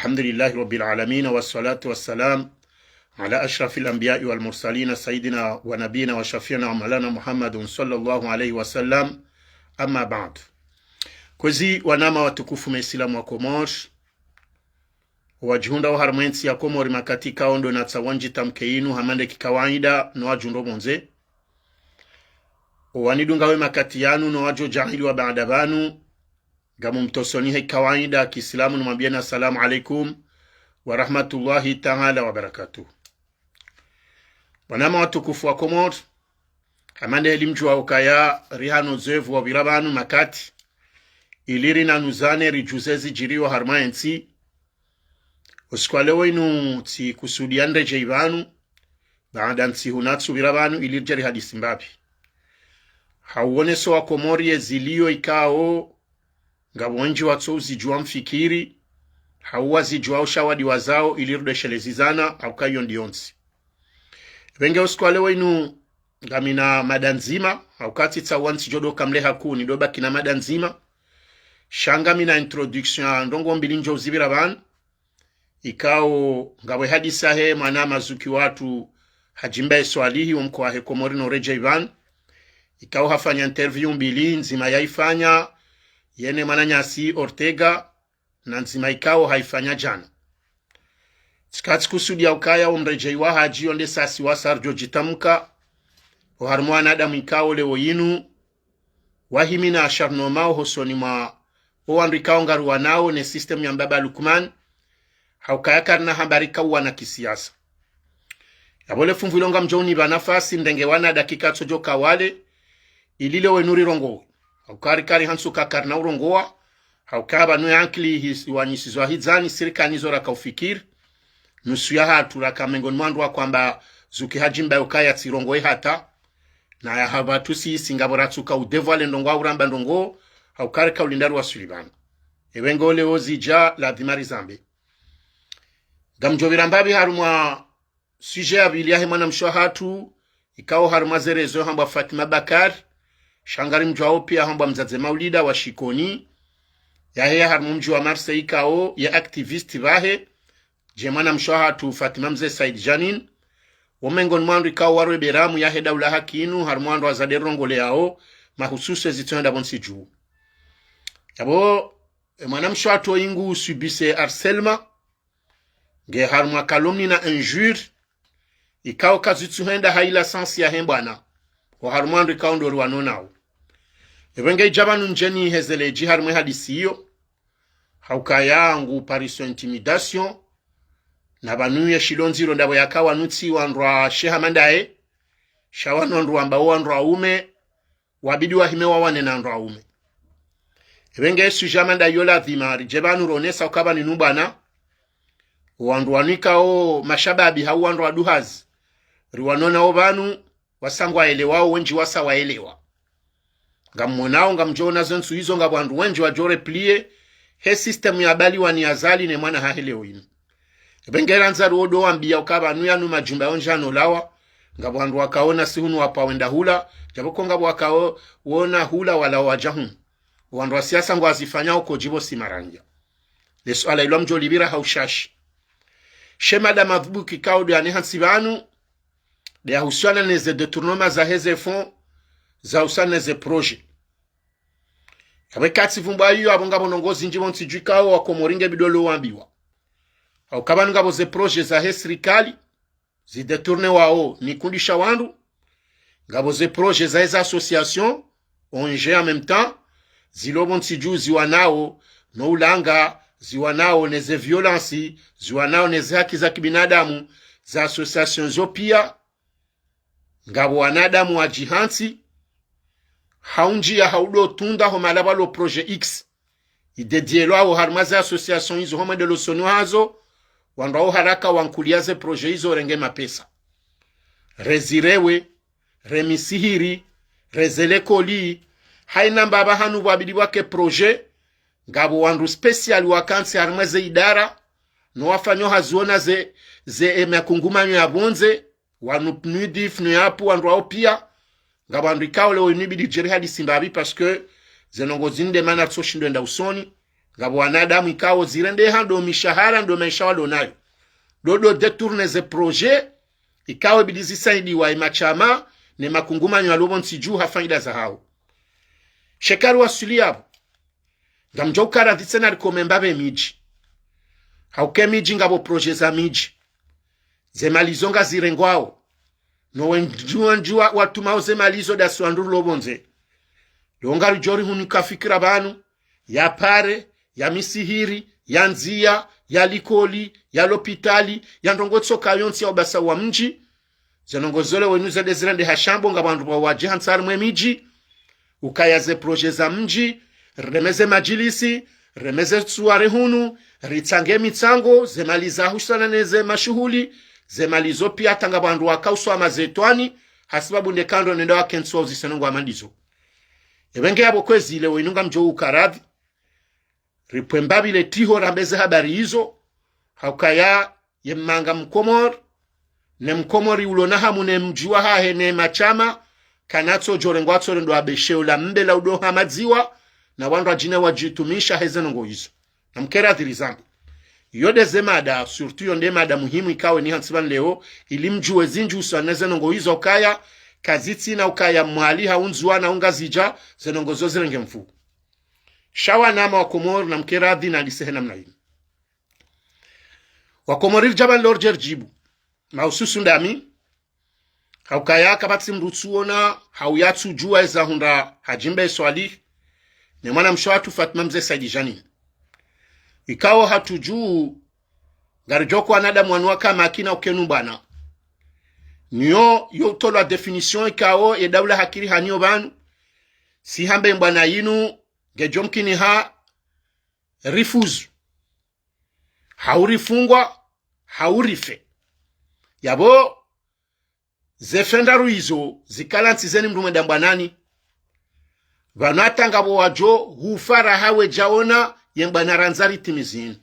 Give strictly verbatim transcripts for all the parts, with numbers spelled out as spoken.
الحمد لله رب العالمين، والصلاة والسلام على أشرف الأنبياء والمرسلين، سيدنا ونبينا وشفيعنا ومولانا محمد صلى الله عليه وسلم. أما بعد. Kwezi wananya watukufu maislamu wa Komori, wadjihundrao harumwa entsi ya Komori, makati ikao ndo natsaha wandjitamke inu hama nde kikawaida, no wadjihundro pvondze, owanidunga we makati yanu, no wadjo djaaliwa baada pvanu, ngamumtosoni he kawaida kiislamu, nimwambieni assalamu alaikum wa rahmatullahi taala wa barakatuh. Wananya watukufu wa Komori, hama nde heli mdjuwa ukaya rihano uzoevu wa upvira pvanu makati, ili rinanuzane ridjuze zidjiriyo harumwa entsi. Usiku wa leo inu tsikusudia niredjeyi pvanu, baada ntsihu natsu upvira pvanu, ili ridje rihadisi mbapvi. Hauoneso wa Komori ye ziliyo ikao, ngapvo wendji watso uzidjuwa mfikiri, hau wazidjuwa usha wadi wazao ili rudeshelezizana, hauka iyo ndiyo ntsi. Pvenge usiku wa leo inu ngamina mada ndzima, hauka tsitsaha wantsi djo doka mleha kuu ni dobaki na mada ndzima. Sha ngamina introduction ya ndrongoo mbili ndjo uzipvira pvanu. Ikao ngapvo hadisi yahe mwananya mazuki watru Hadjimba Swalihi, wo mkowa wahe Komori no uredjeyi pvanu. Ikao hafanya interview mbili, ndzima yaifanya yene mwananyasi Ortega, na ndzima ikao haifanya djana. Tsika tsikusudia ukaya wo mredjeyi wa Hadji yo nde sasi wasa ridjo djitamka, oharumwa wanadamu ikao leo inu wahimina acharnement ohosoni mwa owandru ikao ngariwanao ne système ya mbaba Lukman, haukaya karina habari kauwana kisiasa. Yapvo le funvu ilo ngamdjo unipva nafasi ndenge wana dakika tsodjo kawale, ili leo inu rirongowe. Hauka rikari hantsu ka karina urongowa, hauka pvanu ye ankili his-, wanyisizwa hidzani, sirikanizo raka ufikiri, nusu yahatru raka mengoni mwa wandru wa kwamba zuki Hadjimba ukaya tsirongowe hata, na ya hapvatru sisi ngapvo ratsuka udévoiler ndrongoo au ramba ndrongoo, hauka rika ulinda riwaswili pvanu. Epvenge leo zidja ladhima rizambe. Ngamdjo upvira mbapvi harumwa sujet ya pvili yahe mwanamshe wahatru, ikao harumwa ze réseaux hambwa Fatima Bakar, sha ngarimdjuwao pia hambwa Mdzadze Maulida wa Shikoni, yaheya harumwa mdji wa Marseille, ikao ye activiste pvahe, ye mwanamshe wahatru Fatima Mze Said Djanine, wo mengoni mwa wandru ikao warwe beramu yahe daula haki inu, harumwa wandru wazade rirongoleyao, mahususu ezitsohenda pvontsi dju. Yapvo, e mwanamshe wahatru oyi ngu subir harcèlement, nge harumwa calomnie na injure, ikao kazitsuhenda ha ila sens yahe mbwana, oharumwa wandru ikao ndo riwanao nao. Epvenge idja pvanu ndjeni hezeledji harumwa ye hadisi iyo, haukaya ngu pariso intimidation, na pvanu ye shilo ndziro ndapvo yaka wanu tsi wandru washe hama ndaye, sha wanu wandru wambao wandru waume, wabidi wahime wawane na wandru waume. Epvenge sujet hama ndayo ladhima ridje pvanu ronesa uka pvanu inu bwana, wandru wanu ikao mashababi hau wandru waduhazi, riwanao nao pvanu, wasa ngwaelewao, wendji wasa waelewa. Ngamwonao, ngamdjo ona ze ntsu izo ngapvo wandru wendji wadjo replier he système ya bali wani Azali ne mwana hahe leo inu. Epvenge randza riwodo wambia uka pvanu yanu majumba yondji yanolawa, ngapvo wandru wakao na si hunu wapva wenda hula, djapvo ko ngapvo wakao wona hula walawa wadja hunu. Wandru wa siasa ngwazifanyao ko djipvo si maranya. Le suala ilo ngamdjo lipvira ha ushashi. She mada madhubuti ikao ndo yani hantsi pvanu, nde yahusiana ne ze détournement zahe ze fonds, zahusiana ne ze projet. Yapvo eka tsivumbua iyo, apvo ngapvo ndrongoo zindji pvontsi dju ikao wa Komori nge bidi lo wambiwa. Hauka pvanu ngapvo ze projet zahe sirikali, zidétournewao ni kundi sha wandru, ngapvo ze projet zahe za association, O N G en même temps, zilo pvontsi dju ziwanao no ulanga, ziwanao ne ze violence, ziwanao ne ze haki za kibinadamu, za association zo pia, ngapvo wanadamu wadjihantsi, ha undjia ha udo tunda ho mahala pvalo projet X idédielwao harumwa ze association izo ho mwendelo usoni wahazo, wandru wao haraka wankulia ze projet izo renge mapesa. Rezirewe, remisihiri, rezelekoli, haina mbapvi hanu pvwabidi pvwake projet, ngapvo wandru spécial wakantsi harumwa ze idara, no wafanyao hazi wona ze, ze, e, makungumanyo ya pvondze, wanu PNUD, FNUAP, wandru wao pia, ngapvo wandru ikao leo inu ibidi ridje rihadisi mbapvi, parce que ze ndrongoo zinu nde mana ritso shindwa enda usoni, Ngapvo wanadamu ikao zirendeha ndo mishahara ndo maesha walo nayo. Ndo ndo détourner ze projet, ikao ibidi zisaidiwa emashama ne makungumanyo yalo pvo ntsi dju ha faida zahao. Sha eka riwaswili yapvo, ngamdjo uka radhi tsena rikome mbapvi emidji. Hauka emidji ngapvo projet za midji. Ze mali zo ngazirengwao. No wendji wendji wa, watumao ze mali zo ndasi wandru rilo pvondze. Lo ngaridjo rihunika fikira pvanu, ya pare, ya misihiri, ya ndzia, ya likoli, ya lopitali, ya ndrongoo tsoka yontsi ya ubasa wa mdji. Ze ndrongoo zo le wenu zende zirendeha sha mbo ngapvo wandru pvwa wadje hantsi harimwa emidji, ukaya ze projet za mdji, rireme ze madjilisi, rireme ze soirée hunu, ritsange mitsango, ze mali za husana ne ze mashuhuli, ze mali zo pia hata ngapvo wandru waka uswama ze twani, hasibabu nde kandro nenda wakentsi wa uzise ndrongoo hama ndizo. Epvenge yapvo kwezi le wenu ngamdjo uka radhi, ripve mbapvi le tiho rambe ze habari izo, haukaya ye mmanga Mkomori, ne Mkomori ulo na hamu ne mdji wahahe ne mashama, kana tso djo rengwa tso rendo abesheo la mbe la udoha madziwa, na wandru wadjine wadjitumisha he ze ndrongoo izo. Namke radhi rizambe. Iyo nde ze mada, surtout iyo nde mada muhimu ikao eni hantsi pvanu leo, ili mdjuwe zindji uswa ne ze ndrongoo izo ukaya, kazitsina ukaya Mwali hau Ndzuwani hau Ngazidja, ze ndrongoo zo zirenge mvu. Sha wanama wa Komori namke radhi nalise he namna inu. Wa Komori ridja pvanu leo ridje ridjibu. Mahususu ndami. Haukaya kapvatsi mdru tsuona, hau yatsudjuwa eza hundra Hadji Mbae Swalihi, ne mwanamshe wahatru Fatuma Mze Saidi Djanine. Ikao hatsudju, ngaridjo uka wanadamu wanu waka makini uka enu mbwana. Niyo, yo utolwa définition ikao, e daula hakiri haniyo pvanu. Si hamba embwana inu, ngedjo mkini ha, rifuzu. Hau rifungwa, hau rife. Yapvo, ze fenda ruizo, zikala ntsi zeni mdru mwenda mbwanani. Pvanu hata ngapvo wadjo, hufa raha wedjaona, ye mbwana randza ritimizini.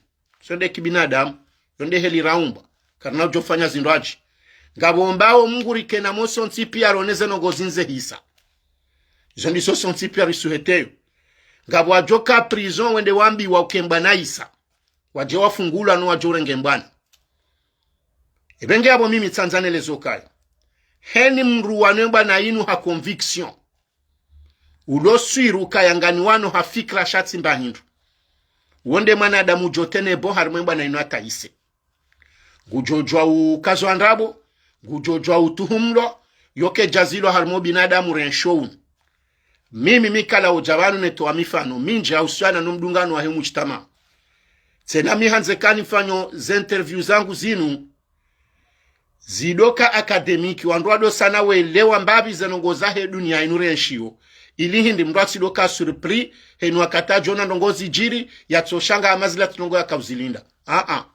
Zo nde kibinadamu, yo nde heli raumbwa, karina udjo fanya zindru adji. Ngapvo mbao Mungu rikena mo sontsi pia rone ze ndrongoo zindze hisa. Izo ndizo sontsi pia risuheteyo. Ngapvo wadjo ka prison wende wambiwa uka embwana isa. Wadje wafungulwa no wadjo urenge embwana. Epvenge yapvo mimi tsandza nelezo ukaya, heni mdru wano embwana inu ha conviction. Ulo swiri ukaya ngani wano ha fikira sha tsi mba hindru. Wo nde mwanadamu udjo tenir bon harimwa embwana inu hata ise. Ngudjo djuwa ukazwa ndrabo, ngudjo djuwa utuhumlwa, yo kedjazilwa harimwa ubinadamu rensho unu. Mimi mikala udja pvanu netowa mifano mindji hausiana no mdungano wahe mujtamaa. Tsena mi handze kani mfanyo ze interview zangu zinu, zidoka académique, wandru wado sana welewa mbapvi ze ndrongoo zahe dunia inu renshiyo. Ili hindri mdru atsidoka surpris, heni wakati adjona ndrongoo zidjiri, yatsoshanga hama zila tsi ndrongoo yakauzilinda. Aa.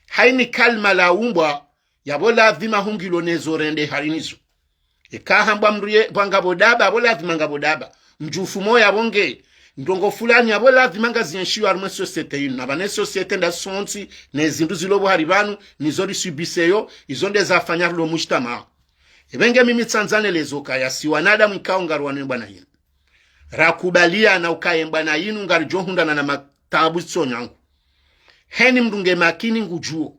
Haini kalima laumbwa, yapvo ladhima hungilo nezo rende harinizo. Eka hambwa mdru ye, pvwa ngapvo daba, yapvo ladhima ngapvo daba. Mdjufu moya yapvo nge, ndrongoo fulani yapvo ladhima ngazienshiyo harimwa e société inu. Na pvanu e société nda sontsi, ne zindru zilo pvo hari pvanu, nizo risubiseyo, izo nde zafanya rilo mujtamaa. Epvenge mimi tsandza nelezo ukaya si wanadamu ikao ngarwano embwana inu. Rakubaliana ukaya embwana inu ngaridjo hundrana na mataabu zitso nyangu. Heni mdru nge makini ngudjuo.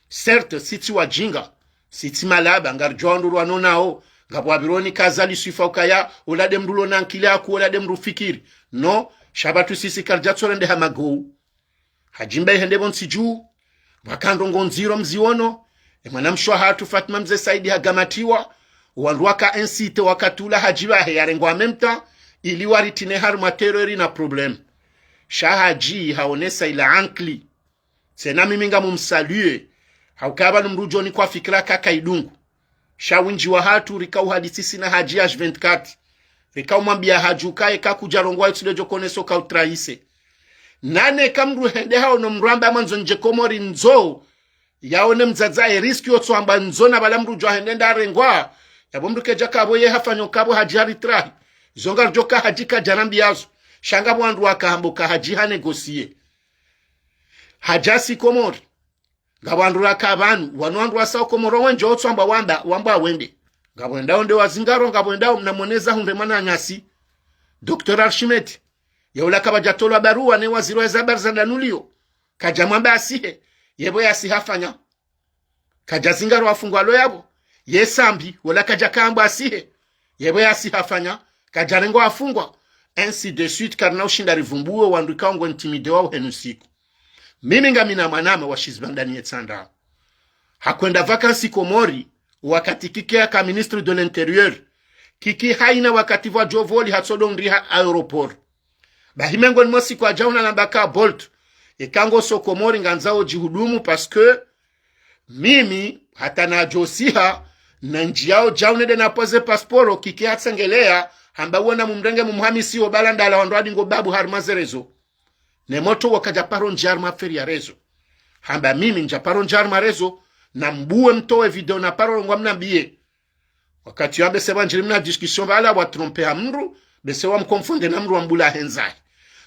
Certes, si tsi wadjinga, si tsi malaba, ngaridjuwa wandru rwano nao, ngapvo wapvironi kaza liswifa ukaya, ola nde mdru ulo na nkili yaku, ola nde mdru fikiri. No, sha pvatsu sisi karidja tsorendeha magou. Hadji Mbae hende pvo ntsi dju, pvwaka ndrongoo ndziro mziono, e mwanamshe wahatru Fatuma Mze Saidi hagamatiwa, wandru waka inciter wakati ula Hadji pvahe yarengwa en même temps, ili waritrine harimwa terreur na problème. Sha Hadji haonesa ila ankili. Tsena mimi ngamumsaluer. Hauka pvanu mdru udjo nikwa fikira kaka idungu. Sha windji wahatru rika uhadisi sina Hadji H vingt-quatre. Rika umwambia Hadji ukaya eka kudja rongowa yo tsi ndo djo konesa uka utrahissé. Nane eka mdru hende haono mdru amba mwandzo ndje Komori ndzo, yaone mdzadze e risque yo tsoamba ndzo na pvala mdru udjo hende nda rengwa. Yapvo mdru kedja kapvo ye hafanya ukapvo Hadji haritrahi. Zo ngaridjo ka Hadji kadja nambiya zo. Sha ngapvo wandru waka hamba uka Hadji ha négocier. Hadja si Komori. Ngapvo wandru raka pvanu, wanu wandru wasao Komori wendji otsoamba wamba, wamba wende. Ngapvo wendao nde wazingaro, ngapvo wendao mnamoneza hundre mwananyasi. Docteur Archimète. Ye ula kapvadja tolwa baruwa ne waziri wa ze habari za ndanulio. Kadja mwamba asihe. Ye pvo yasiha hafanya. Kadja zingarwa afungwa lo yapvo. Ye Sambi, wola kadja kambwa asihe. Ye pvo yasiha hafanya. Kadja rengwa afungwa. Ainsi de suite, karina ushinda rivumbuwe wandru ikao ngwa intimidé wao henu siku. Mimi ngamina mwanama wa shiziba ndani ye tsanda. Hakwenda vacances Komori, wakati Kiki yaka ministre de l'Intérieur. Kiki haina wakati pvwa djovoli hatsodo ndriha aéroport. Bahi mengoni mwa siku adja unanamba ka Bolt. Eka ngoso Komori ngandzao djihudumu parce que mimi hata nadjosiha, na ndjiao djao nende na poze pasporo, Kiki hatsengelea, hamba wona mumrenge mumuhamisi wo bala ndala wandru adi ngo babu harumwa ze réseaux. Ne motro wo kadja paro ndjia harumwa affaire ya réseaux. Hamba mimi ndja paro ndjia harumwa réseaux, na mbuwe mtowe video na paro ngwa mnambiye. Wakati wa bese wandjiri mna discussion pvala wa trompé ha mndru, bese wa mconfondé na mndru wa mbula hendzaye.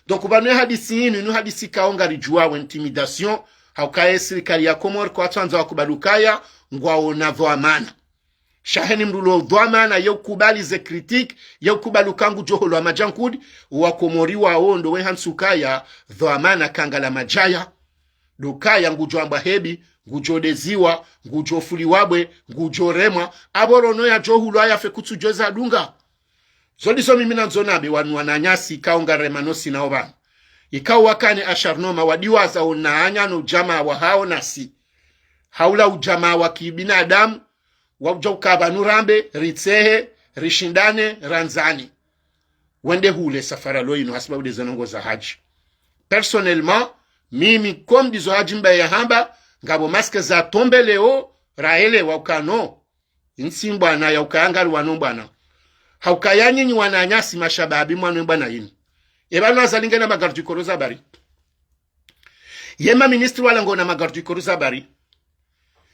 Donc, pvanu ye hadisi yinu, yinu hadisi ikao ngaridjuwao intimidation, hauka ye sirikali ya Komori kwatsandza wakubali ukaya, ngwaona dhwamana. Sha heni mndru lo dhwamana, ye ukubali ze critique, ye ukubali uka ngudjo holwa madjankudi, wa Komori wao ndo we hantsi ukaya, dhwamana kangala madjaya. Ndo ukaya ngudjo ambwa hebi, ngudjo deziwa, ngudjo fuliwa bwe, ngudjo remwa, apvo rono yadjo hulwa yafe kutsudjo za dunga. Zo ndizo mimi nandzo nambe wanu wananyasi ikao ngarema no si nao pvanu. Ikao wakane acharnement wadiwaza onanya no udjamaa wahao nasi. Haula udjamaa wa kibinadamu, wa udja uka pvanu rambe, ritsehe, rishindane, randzane. Wende hule safara lo inu hasibabu de ze ndrongoo za hadji. Personnellement, mimi comme ndizo hadji mbaye yahamba, ngapvo masque za tombé leo, raelewa uka no. Intsi mbwana ya uka yangari wano mbwana. Hauka ya nyinyi wananyasi mashababi mwano mbwana yinu. Eba no Azali ngena ma garde du corps za bari. Ye ma ministre wala ngwao na ma garde du corps za bari.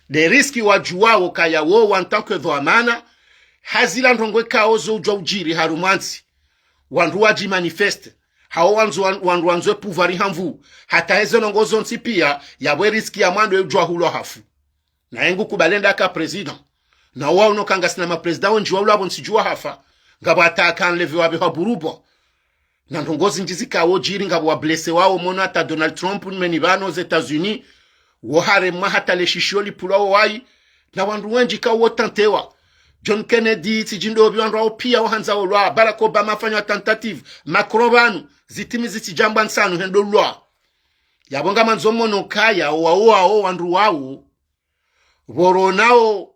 De risque wadjuwao kaya wo en tant que dhwamana, ha zila ndrongoo ikao zo udjwa udjiri harumwa ntsi. Wandru wadji manifesté. Hao wandzo wan-, wandru wandzo e pouvoir ha nvu. Hata hezo ndrongoo zontsi pia, yapvo e risque ya mwando ye udjwa hulwa hafu. Na ye ngu kubali enda ka président. Na wao no ka ngasina ma président wendji wa ulwa pvo ntsi djuwa hafa. Ngapvo hata aka enlevé wapve ha burubwa. Na ndrongoo zindji zikao djiri ngapvo wa blessé wao mono hata Donald Trump meni pvanu aux États-Unis. Wo haremwa hata le shishio lipvulwa wo wayi. Na wandru wendji ikao wo tentéwa. John Kennedy, tsidji ndopvi wandru wao pia wo handza wo lwa. Barack Obama hafanya tentative. Macron pvanu. Zitimi zitsidjambwa ntsanu hendo lwa. Yapvo ngamandzo mono kaya, owa, owa, o wandru wao. Pvo ronao,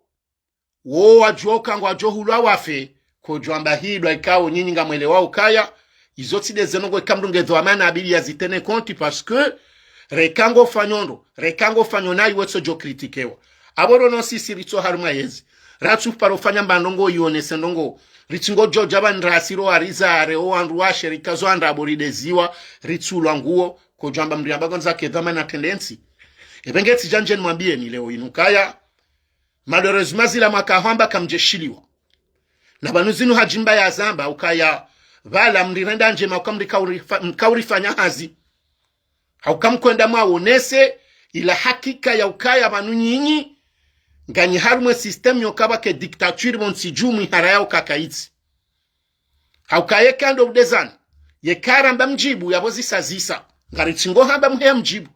wo wadjuwa uka ngwadjo hulwa wafe, kodjwamba hidwa ikao nyinyi ngamwelewao kaya, izo tsi de ze ndrongoo ika mndru nge dhwamana abidi ya zi tenir compte parce que, reka ngo fanyo ndro, reka ngo fanyo nayi wetso djo critiquéwa. Apvo rono sisi ritso harumwa yezi. Ratsu paro fanya mba ndrongoo yonese ndrongoo. Ritsi ngodjo dja pvanu rasiro ariza are o wandru washe rikazo anda apvo rideziwa, ritsulwa nguo, kodjwamba mndru yamba ngwandzo ke dhwamana tendance. Ebe nge tsidja ndje nimwambiyeni leo inu kaya, malheureusement zila mwaka hwamba kamdjeshiliwa. Na pvanu zinu hadji mbaye yazamba ukaya pvala mndru renda ndjema uka mndru kauri fa-, kauri fanya hazi. Hauka mkwenda mwaonese ila hakika ya ukaya pvanu nyinyi, nganyi harumwa e système yo kapvwa ke dictature pvo ntsi dju mwihara ya ukaka itsi. Hauka yeka ndo udezana, yeka ramba mdjibu yapvo zisa zisa. Ngaritsi ngo hamba mheya mdjibu.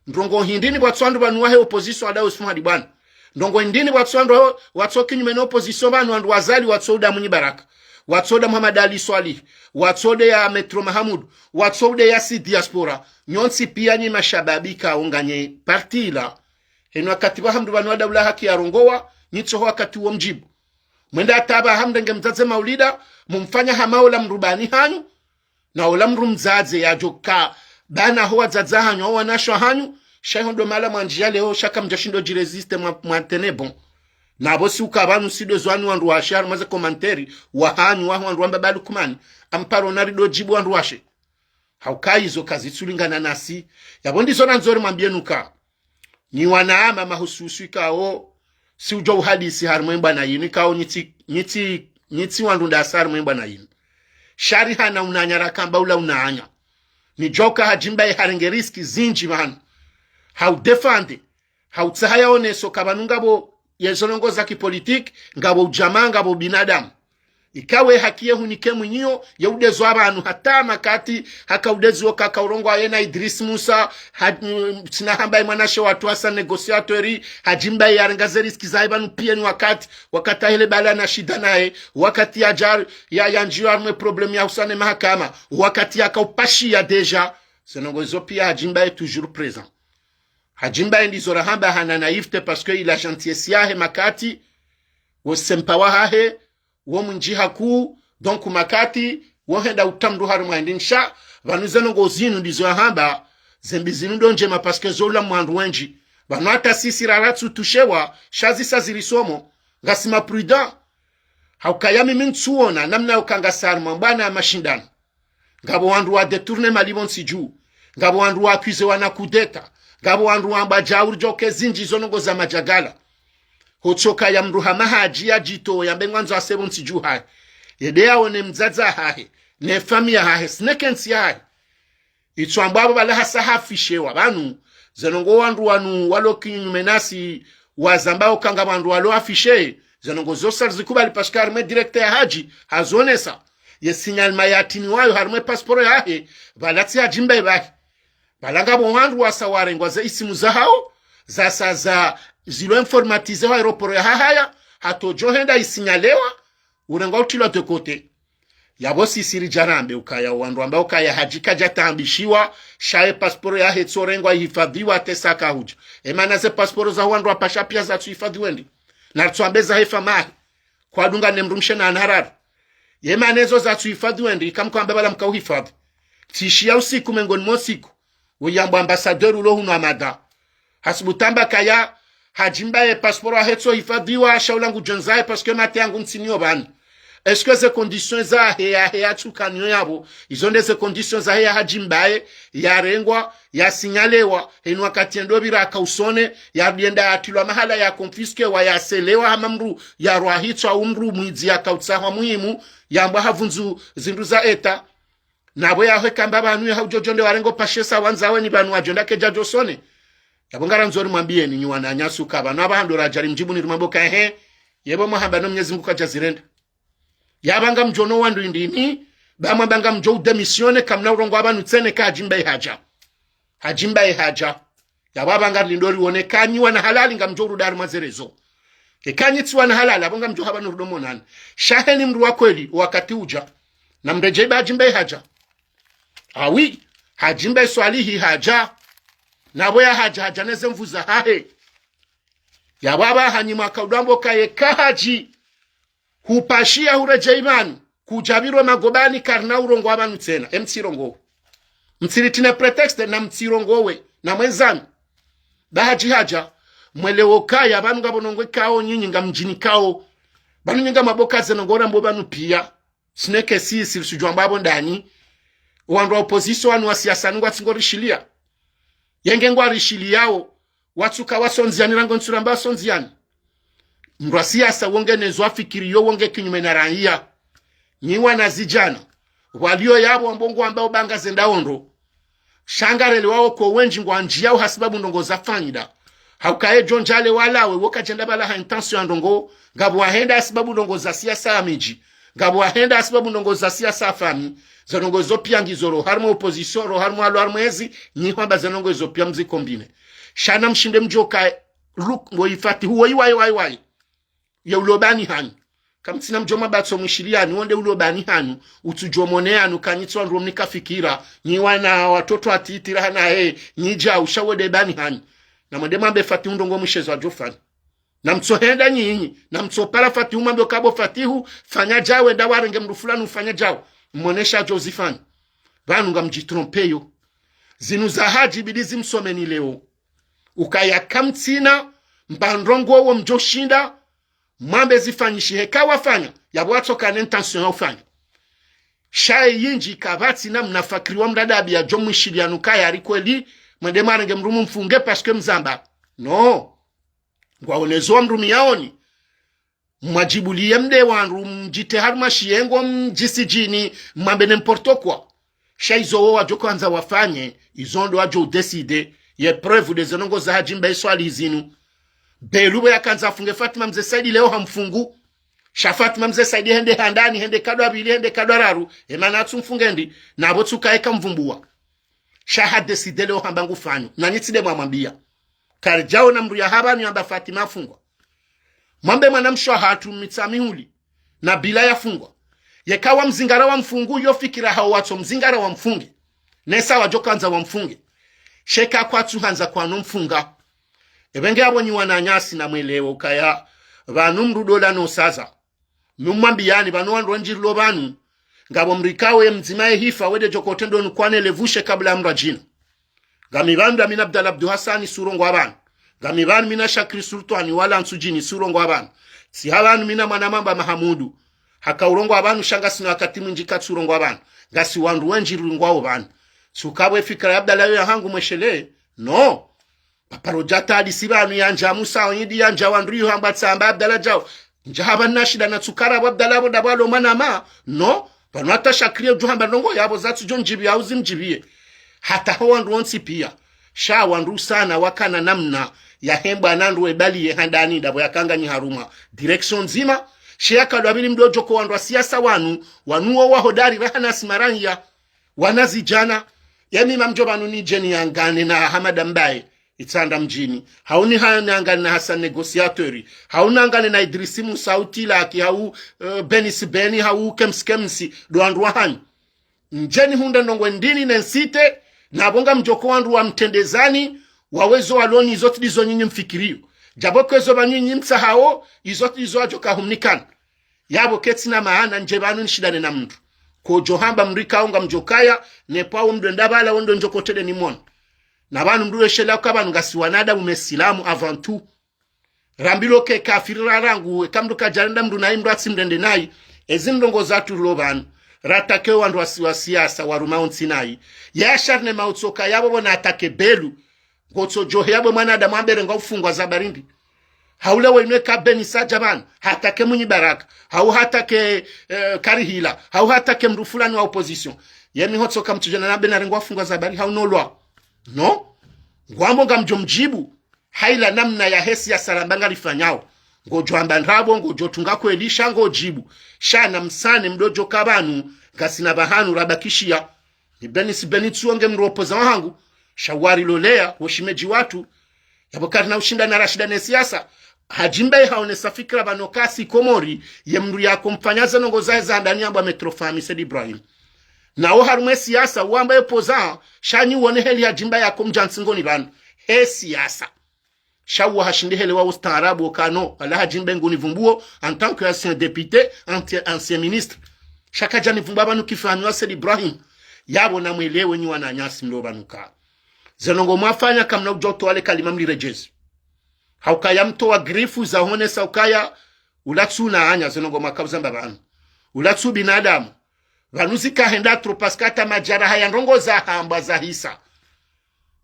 Ndrongoo hindri ni pvwatso wandru pvanu wahe opposition ada Usman Hadibwana. Ndrongoo hindri ni pvwatso wandru waho, watso kinyume no opposition pvanu wandru wa Azali watso uda Mwinyi Baraka. Watso uda Mohamed Ali Soilihi. Watso uda ya Maître Mahamoud. Watso uda ya si diaspora. Nyontsi pia nyi mashababi ikao nganyi parti la. Henu wakati wa hamndru pvanu wa daula haki ya rongowa, nyi tsoho wakati wo mdjibu. Mwenda hata pvaha mndru nge mdzadze maulida, mumfanya hama ola mndru bani hanyu, na ola mndru mdzadze yadjo ka bana ho wadzadze hanyu, ho wanashe hanyu, sha iho ndo mahala mwandjia leo, sha kamdjashindo dji résister mwa, mwa tenir bon. Na pvo si uka pvanu si ndo zo wanu wandru washe, harumwa ze commentaire, wahanyu, waho wandru wamba ba Lukmani, amparo nari ndo djibu wandru washe. Hauka izo kazitsulingana nasi. Yapvo ndizo nandzo rimwambiyeni uka. Nyi wanama mahususu ikao, si udjo uhadisi harumwa e mbwana yinu ikao nyi tsi, nyi tsi, nyi tsi wandru ndasa harumwa e mbwana yinu. Sha rihana unanya rakamba ula unanya. Nidjuwa uka hadji mbaye harenge risque zindji pvanu. Hau défendre. Hau tsaha yaonese uka pvanu ngapvo yezo ndrongoo za kipolitique, ngapvo udjamaa, ngapvo ubinadamu. Ikawe haki ye hunike mwinyi yo, ye udezwa pvanu hata makati, haka udezwa kaka urongoa ye na Idris Musa, ha, mm, tsina hamba ye mwanashe watru hasa négociateur, Hadji Mbaye yarenga ze risque zahe pvanu piya ni wakati, wakati ahele bala na shida naye, wakati ya jar, ya, ya ndjiyo harumwa problème ya husane mahakama, wakati yaka upashiya déjà, ze ndrongoo zo piya Hadji Mbaye toujours présent. Hadji Mbaye ndizo rahamba hana naïveté parce que ila gentillesse yahe makati, wo sympa wahahe, wo mwindji hakuu, donc makati, wo henda utamdu harumwa hindri nsha, pvanu ze ndrongoo zinu ndizo yahamba, ze mbi zinu ndo ndjema parce que zo ula mwandru wendji. Pvanu hata sisi raratsu tushewa, sha zisa ziri somo, ngasi ma prudent. Haukaya mimi ntsuona, namna yoka ngasi harumwa mbwana ya mashindano. Ngapvo wandru wa détourner mali pvo ntsi dju. Ngapvo wandru wa accuser wa na coup d'État. Ngapvo wandru wamba djauri djoke zindji zo ndrongoo za madjagala. Hotsoka ya mndru hama Hadji ya djito yambe ngwandzo ase pvo ntsi dju hahe. Yende yaone mdzadze hahe, ne famiyi yahahe, si ne kentsi yahahe. Itso ambwa apvo pvala hasa hafishewa pvanu, ze ndrongoo wandru wanu walo kinyume nasi wazamba uka ngapvo wandru walo affiché, ze ndrongoo zo sari zikubali parce que harumwa e direct ya Hadji, hazonesa. Ye signalement yatiniwayo harumwa e passeport yahe, pvala tsi Hadji Mbaye pvahe. Pvala ngapvo wandru wasa warengwa ze isimu zahao, zasa za zilo informatisé ho aéroport ya Hahaya, hata udjo henda isignalewa, urengwa utilwa de côté. Yapvo sisi ridja rambe ukaya wandru wamba ukaya Hadji kadja taabishiwa, sha ye passeport yahe tsorengwa ihifadhiwa hata esa kahudja. Emana ze passeport za wandru wapasha piya zatsu hifadhiwa ndi. Na ritso ambe zahe famiyi yahe. Kwadunga ne mdrumshe na wana hararu. Yemana ezo zatsu hifadhiwa ndi, ika mko amba pvala mka uhifadhi. Tsishiya usiku mengoni mwa usiku. Uyambwa ambassadeur ulo hunu Hamada. Hasibu tamba kaya, Hadji Mbaye passeport yahe tso hifadhiwa, sha ula ngudjo ndzaye parce que mate yangu ntsini yo pvanu. Est-ce que ze conditions zahe yahe yatsukaniyo yapvo, izo nde ze conditions zahe ya Hadji Mbaye, yarengwa, yasignalewa, henu wakati yendo pvira aka usone, yarienda yatilwa mahala ya confisquéwa, yaselewa hama mndru, yarwa hitswa umndru mwidzi yaka utsahwa muhimu, yambwa havundzu zindru za État. Napvo yahe kamba pvanu yaha udjo djo nde warenge upashe sa wandzawe ni pvanu wadjo nda kedja djo sone. Yapvo ngarandzo rimwambiyeni nyi wananyasi uka pvanu apvaha ndo radja rimdjibu ni rimwambe uka ehe, yepvo mwahamba no Mnyezi Mngu kadja zirenda. Yapvo ngamdjo no wandru indrini, ba mwamba ngamdjo udémissionner kamna urongoa pvanu tsena ka Hadji Mbaye hadja. Hadji Mbaye hadja. Yapvo apvaha ngarilindo riwone ka nyi wana halali ngamdjo urudi harumwa ze réseaux. Eka nyi tsi wana halali, apvo ngamdjo hamba no rudo monana. Sha heni mndru wa kweli, wakati udja. Na mredjei ba Hadji Mbaye hadja. Ah oui, Hadji Mbaye Swalihi hadja. Napvo ya hadja, hadja ne ze nvu zahahe. Yapvo apvaha nyi mwaka udwambo kaye ka Hadji. Hupashiya huredjei pvanu, kudja pvirwe magobani karina urongoa pvanu tsena, emtsirongowe. Mtsiritine prétexte na mtsirongowe, na mwenzami. Ba Hadji hadja, mwelewe ukaya pvanu ngapvo ndrongoo ikao nyinyi ngamdjinikao. Pvanu nyi ngamwambo ka ze ndrongoo rambo pvanu piya. Si ne kesi, si risudjuwa mbapvo ndani. Wandru wa opposition wanu wa siasa nungu watsi ngo rishiliya. Yenge ngwa rishiliyao, watsuka wasondziani rangu ntsu ramba wasondziani. Mndru wa siasa wonge ne zo afikiriyo wonge kinyume na raiya. Nyi wanazidjana, waliyo yapvo wambo ngwamba upvanga ze ndrongoo. Sha ngarelewao ko wendji ngwandjiyao hasibabu ndrongoo za fanyida. Hauka ye djo ndjale walawe, wo kadjenda pvala ha intention ya ndrongoo, ngapvo wahenda hasibabu ndrongoo za siasa ya midji. Ngapvo wahenda hasibabu ndrongoo za siasa ya famiyi. Ze ndrongoo zo piya ngizo ro harumwa opposition, ro harumwa alo harumwa ezi, nyi hwamba ze ndrongoo zo piya mzi combiner. Sha na mshinde mdjo ka, look, ngo ifatihu, woyi, wayi, wayi, wayi. Ye ulo pvani hanyu. Kamtsina mdjo mwamba tso mwishiliyani, wonde ulo pvani hanyu, utsudjo mone hanyu, ka nyi tsi wandru mnika fikira, nyi wana watoto atitira hana he, nyi djau, sha wonde pvani hanyu. Na mwende mwambe fatihu ndrongoo mwishezo adjo fanya. Na mtsohenda nyinyi, na mtsopara fatihu mwambe uka bo fatihu, fanya djawe, nda warenge mndru fulani ufanya djawe. Mwonesha adjo zifanya. Pvanu ngamdjitrompeyo. Zinu za Hadji bidi zimsomeni leo. Ukaya kamtsina, mba ndrongoo wo mdjo shinda, mwambe zifanyishihe ka wafanya, yapvo watsoka ne intention ya ufanya. Sha ye yindji kapvatsi na mnafakiri wa mdru adabu yadjo mwishiliya nukaya ari kweli, mwende mwarenge mndru mumfunge parce que mzamba. Non. Ngwaonezo wa mndru miyaoni. Mwadjibuliye mde wandru, mdjite harumwa shiyengo, mdjisidjini, mwambe n'importe quoi. Sha izo wo wadjo kwandza wafanye, izo ndo wadjo udécider, ye preuve de ze ndrongoo za Hadji Mbaye Swalihi zinu. Belou pvo yakandza afunge Fatima Mze Saidi leo hamfungu. Sha Fatuma Mze Saidi hende handani, hende kadwa mbili, hende kadwa raru, emana atsu mfunge ndi, na pvo tsuka eka mvumbuwa. Sha ha décidé leo hamba ngufanyo, na nyi tsi nde mwamwambiya. Karidjaona mndru ya hapvanu yamba Fatima afungwa. Mwambe mwanamshe wahatru Mitsamihuli, Nabila yafungwa. Yeka wa mzingara wa mfungu, yo fikira hawo watso mzingara wa mfunge. Nesa wadjo kandza wa mfunge. Sheka kwatsu handza kwano mfunga. Epvenge apvo nyi wananyasi na mwelewe ukaya, pvanu mndru dola no saza. Mumwambiyani pvanu wandru wendji rilo pvanu. Ngapvo mrikao ye mdzima ye hifa wende djokote ndo nukwane le vushe kabla mndru adjina. Ngami pvanu nda mi na Abdallah Abdou Hassani tsi urongowa pvanu. Ngami pvanu mi na Shakri Sultwani wala Ntsudjini tsi urongowa pvanu. Tsi ha pvanu mi na Mwanamamba Mahamudu. Haka urongowa pvanu sha ngasi na wakati mwindji katsu urongowa pvanu. Ngasi wandru wendji rirongowao pvanu. Tsi uka pvo ye fikira ya Abdallah yo ya hangu mweshelee. No. Papa Rodjata hadisi pvanu yandja Musa Oyindi yandja wandru yo hamba tsamba Abdallah djao. Ndja hapvanu na shida na tsu kara pvo Abdallah pvo ndapvo alo mwanama. No. Pvanu hata Shakri ye udjo hamba ndrongo yapvo zatsu djo mdjibiya hau zimdjibiye. Hata ho wandru wontsi piya. Sha wandru sana wakana namna ya hemba na ndru ebali ye handani ndapvo yaka nganyi harumwa direction ndzima. She yaka dwa mbili mndru djoko wandru wa siasa wanu, wanu wo wahodari raha na simaranya. Wanazidjana, yami mamdjo pvanu nidje niyangane na Hamada Mbaye, Itsandra Mdjini. Hau nihangane na Hassan Négociateur. Hau nangane na Idrisi Musa Utilaki, hau, eh, Benis Beni, hau Kems Kems, ndo wandru wahanyu. Ndje nihundre ndrongo ndini nensite, na pvo ngamdjoko wandru wa mtrendezani, wawezo waloni izo tsi ndizo nyinyi mfikiriyo. Djapvo kwezo pvanu nyinyi mtsahao, izo tsi ndizo wadjoka humnikana. Yapvo ketsina maana ndje pvanu nishindane na mndru. Kodjo hamba mndru ikao ngamdjo kaya, ne pvwa wo mndru enda pvala wo ndo ndjoko tele ni mwono. Na pvanu mndru weshelea uka pvanu ngasi wanadamu mesilamu avant tout. Rambilwa ke kafiri ra rangu, eka mndru kadjarenda mndru nayi mndru atsi mrende nayi. Ezi ndrongo zatru rilo pvanu. Ratake wandru wa si-, wa siasa, waruma ontsi nayi. Ya sharne mautsoka yapvo pvo na atake Belu. Ngotsodjo heya bwe mwanadamu ambere ngwa ufungwa za barindi. Hau leo inu eka Beni sadja pvanu, hatake Mwinyi Baraka, hau hatake, eh, Karihila, hau hatake mndru fulani wa opposition. Yemi hotsoka mtsudjana na Beni arengwa ufungwa za bari, hau nolwa. No? Ngwambo ngamdjo mdjibu, ha ila namna yahe siasa ramba ngarifanyao. Ngodjo amba ndrabo, ngodjo tunga kweli, sha ngodjibu. Sha na msane mdodjo ka pvanu, ngasina pvahanu rabakishiya. Ni Beni si Beni tsuwo nge mndru opposant wahangu, sha wari lolea, wo shemedji watru, yapvo karina ushindana rashindane siasa, Hadji Mbaye haonesa fikira pvanu kasi Komori, ye mndru yako mfanya ze ndrongo zahe za handani yambwa Maître Fahmi Said Ibrahim. Na wo harumwa ye siasa, wamba ye opposant, sha nyi wone heli Hadji Mbaye yako mdja ntsingoni pvanu. He siasa. Sha uwo hashindi helewa ustaarabu ukano, wala Hadji Mbaye nguni vumbuo, en tant que ancien député, anti-, ancien ministre. Sha kadja ni vumbuo pvanu ki Fahmi wa Said Ibrahim. Yapvo na mwelewe nyi wananyasi mlo pvanu ka. Ze ndrongo mwafanya kamna udjo towa le kalima mliredjezi. Hauka ya mtowa grifu za honesa ukaya, ula tsu na anya ze ndrongo mwaka uzamba pvanu. Ula tsu binadamu. Pvanu zika henda trop parce que hata madjaraha ya ndrongo za hambwa za hisa.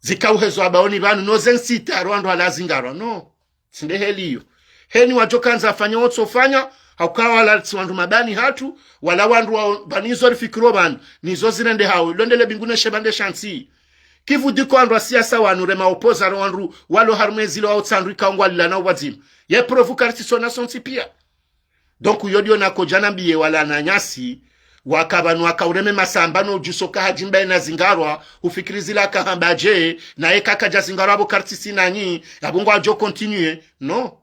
Zika uhezo abaoni pvanu, no ze nsita, aro wandru wala zingarwa, no. Tsi nde heli iyo. Heni wadjo kandza afanya wotso fanya, hauka wala tsi wandru mabani hatru, wala wandru wa, pvanu izo rifikiro pvanu, nizo zirende hau, ilo ndele bingu ne shepvandre sha ntsi. Qui vous dit ko wandru wa siasa wanu rema opposant ro wandru, walo harumwa ezilo wao tsi wandru ikao ngwalila na upvwadzima. Ye preuve karitsisona sontsi pia. Donc, yo ndiyo nakodja nambiye wala wananyasi, waka pvanu waka ureme masamba no udjuso ka Hadji Mbaye na zingarwa, ufikiri zila kahamba dje, na yeka kadja zingarwa apvo karitsisi nanyi, yapvo ngwadjo continuer, no.